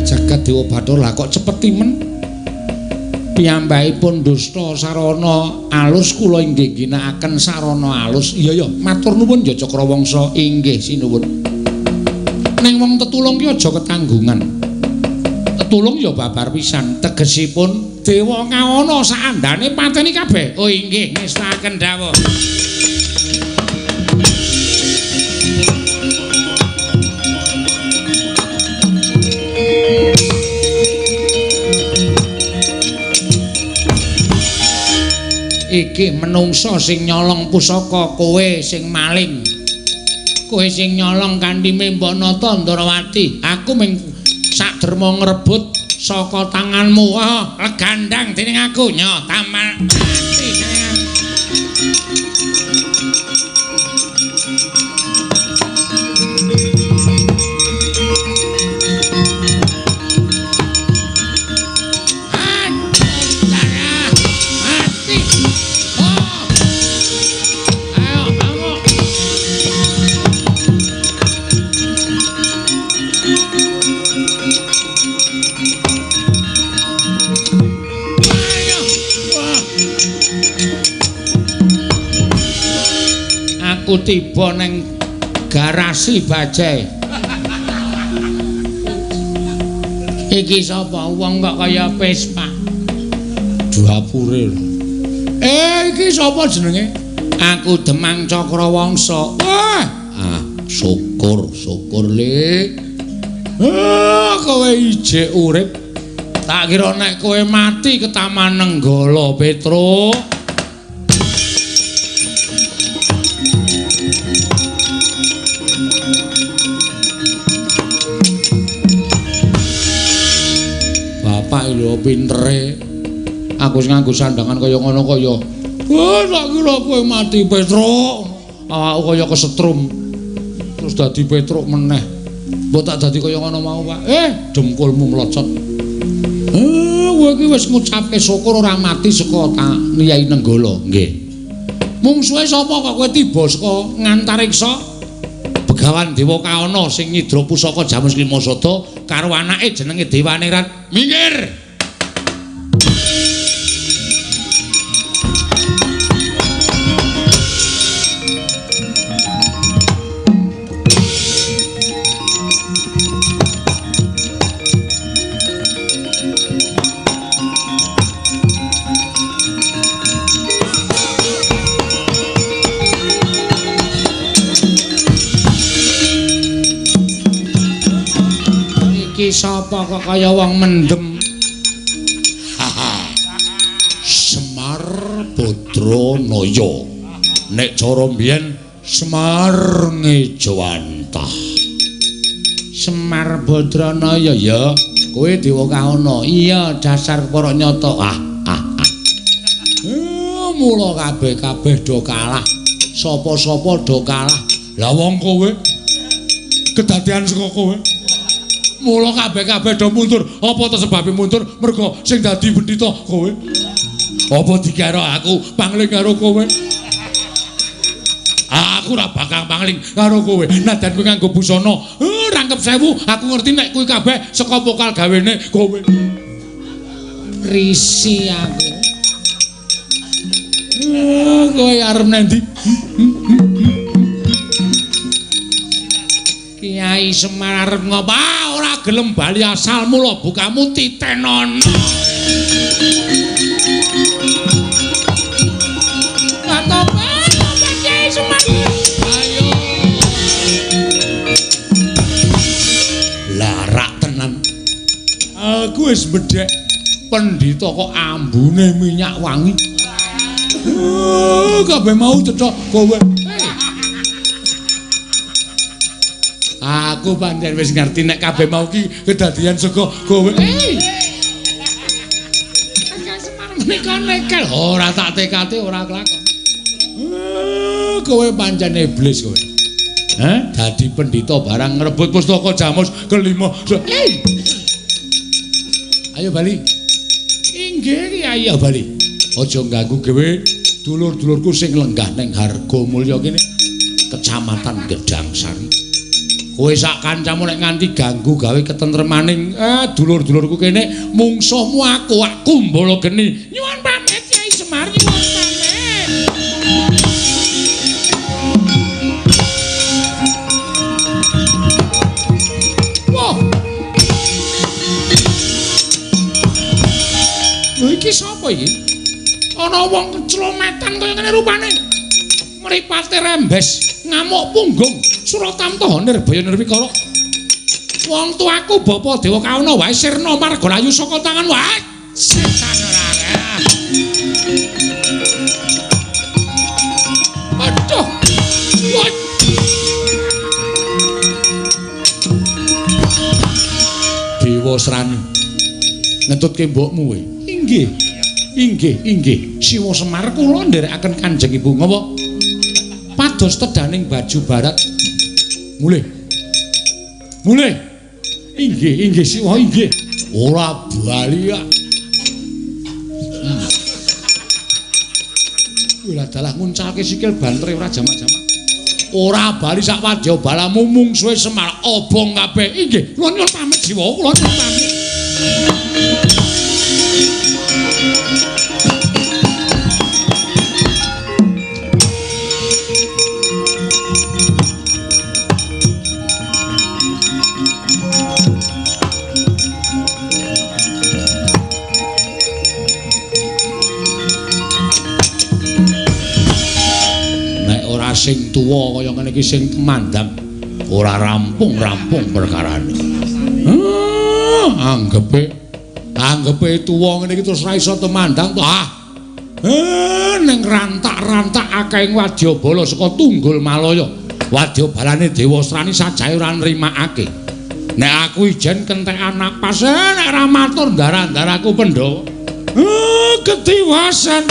Jagat Dewa Bathara lah kok cepet timen. Piyambakipun dusta sarana alus kula inggih ginakaken sarana alus. Iya ya, matur nuwun ya Cakrawangsa. Inggih sinuwun. Ning wong tetulung ki aja ketanggungan. Tetulung ya babar pisan. Tegesipun Dewa Kahana saandane pateni kabeh. Oh inggih ngestakaken dawuh. Iki menungsa sing nyolong pusaka, kowe sing maling. Kowe sing nyolong kanthi Mbok Nata Ndrawati. Aku mung saderma ngrebut saka tanganmu. Oh, legandang dening aku nyo tamal mati dening aku. Aku tiba neng garasi bajai. Iki sapa wong kok kaya Vespa? Dapure lho. Iki sapa jenenge? Aku Demang Cakrawangsa. Wah, ah. Syukur, syukur le. Kowe ijek urip. Tak kira nek kowe mati ketaman Nenggala, Petruk. Bapak lho pintere. Aku sing nganggo sandangan kaya ngono kaya. Tak kira kowe mati, Petruk. Awakku kaya kesetrum. Terus dadi Petruk meneh. Mbok tak dadi kaya ngono mau, Pak. Dengkulmu mlocot. Kowe iki wis ngucapke syukur ora mati saka Kyai Nenggala. Nggih. Mungsuhe sapa kok kowe tiba saka ngantariksa? Begawan Dewa Kaana sing nyidra pusaka Jamus Lima Sada karo anake jenenge Dewanirat. Minggir. Iki sapa kok kaya wong mendem? Semar Badranaya. Nek cara mbiyen Semar Ngejawantah. Semar Badranaya ya, kowe Dewa Kaana. Iya, dasar para nyata. Mula kabeh-kabeh do kalah. Sapa-sapa do kalah. Lah wong kowe kedadean saka kowe. Mula kabeh-kabeh do mundur. Apa to sebabe mundur? Mergo sing dadi pendhita kowe. Apa dikira aku pangling karo kowe? Aku ora bakal pangling karo kowe. Nadan kowe nganggo busana rangkep sewu, aku ngerti nek kuwi kabeh saka pokal gawene kowe. Risi aku. Kowe arep nendi? Kyai Semar arep ngopo? Ora gelem bali asal mula bukamu titenono. Tobat, tobat Kyai Semar. Ayo. Larak tenan. Aku wis bedhek pendhita kok ambune minyak wangi. Kabeh mau cethok kowe. Aku pancen wis ngerti nek kabeh mau ki kedadian saka kowe. Kakang Semar menika nekel. Ora tak tekate ora kelakon. Kowe pancen iblis kowe. Heh, dadi pendhita barang ngrebut pustaka Jamus kelima. Ayo bali. Inggih Kyai, ayo bali. Aja ganggu gawe dulur-dulurku sing lenggah ning Hargomulya kene, Kecamatan Gedangsari. Kowe sak kancamu nek nganti ganggu gawe ketentremaning dulur-dulurku kene, mungsuhmu aku, aku mbala geni. Nyuwun pamit Kyai Semar, nyuwun pamit. Wah. Lho iki sapa iki? Ana wong keclometan kaya ngene rupane. Mripate rembes, ngamuk punggung. Suratamta Nirbaya Nirwikara. Wong tuaku Bapa Dewa Kaana wae sirna margalayu saka tangan wae. Setan ora. Aduh. Dewa Srani. Ngentutke mbokmu kowe. Inggih. Inggih, inggih. Siwa Semar kula nderekaken Kanjeng Ibu ngapa? Pados tedaning baju barat. Mulih. Mulih. Inggih, inggih Siwa inggih. Ora bali ya. Ora dalah nguncalke sikil bantere ora jamak-jamak. Ora bali sak wadya balamu mungsuhe Semar obong kabeh. Inggih, kula nyuwun pamit Siwa, kula nyuwun pamit. Sing tuwa kaya ngene iki sing kemandang. Ora rampung-rampung perkarane. Anggepe tuwa ngene iki terus ra iso temandang to. Ah. Ning rantak-rantak akeh wadyabala saka Tunggul Malaya. Wadyabalane Dewasrani sajae ora nrimakake. Nek aku ijen kentekan napas, nek ra matur ndara-ndaraku Pandhawa. Ketiwasan.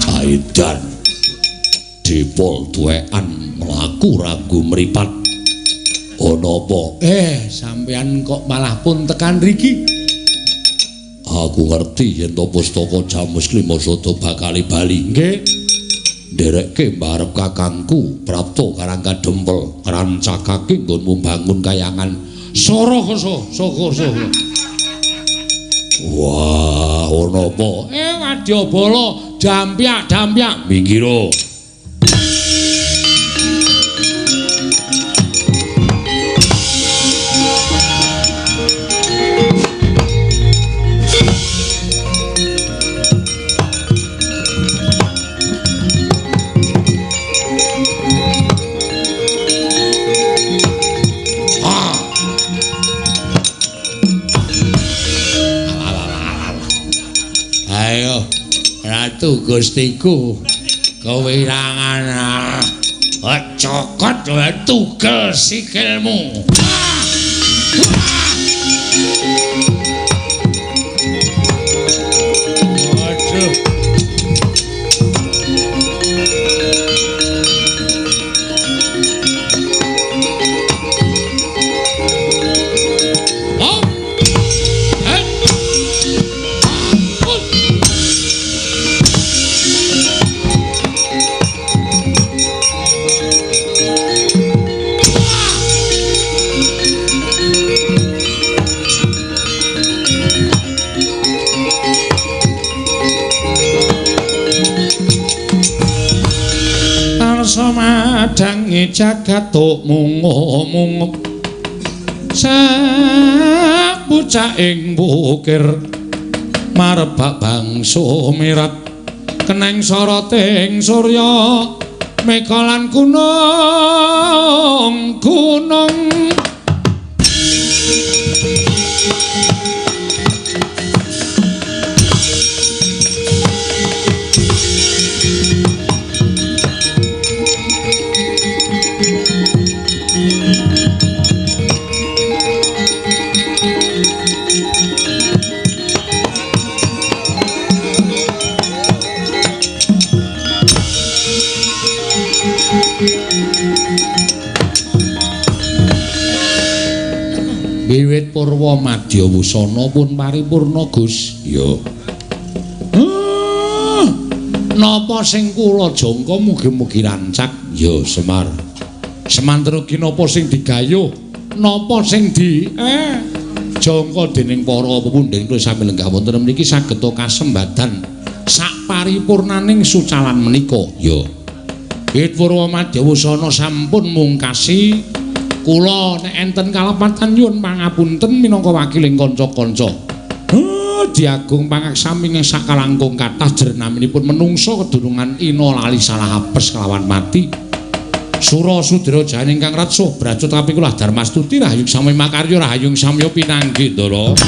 Caidan dipol duwekan mlaku ragu mripat. Ana apa? Sampeyan kok malah pun tekan riki? Aku ngerti yen to pustaka Jamus Klima Sada bakal bali. Nggih. Nderekke mbarep kakangku Prapta Karang Kadempel rancakake nggonmu bangun kayangan Sarakosa Sakosa. Wah, ana apa? Wadyabala dampyak-dampyak minggiro. Ratu Gustiku kewirangan cokot tugel sikilmu. Waduh. Madangi jagat mungu-mungu sak pucaking bukir marebak bangsa mirat keneng soroting surya meka lan gunung gunung. Wiwit purwa madya wusana pun paripurna Gus. Ya. Napa sing kula jangka mugi-mugi rancak? Ya Semar. Semanten ugi napa sing digayuh, napa sing di jangka dening para pepundhen kula sami lenggah wonten mriki saged kasembadan sak paripurnaning sucalan menika. Ya. Wiwit purwa madya wusana sampun mungkasi. Kula nek enten kalepatan nyuwun pangapunten minangka wakiling kanca-kanca. Diagung pangaksami ing sakalangkung kathah jernaminipun menungsa kedunungan ina lali salah apes kelawan mati. Sura sudra jane ingkang ratsuh bracut kapikulah darmastuti rahayu sami makarya rahayu samya pinanggih Ndara.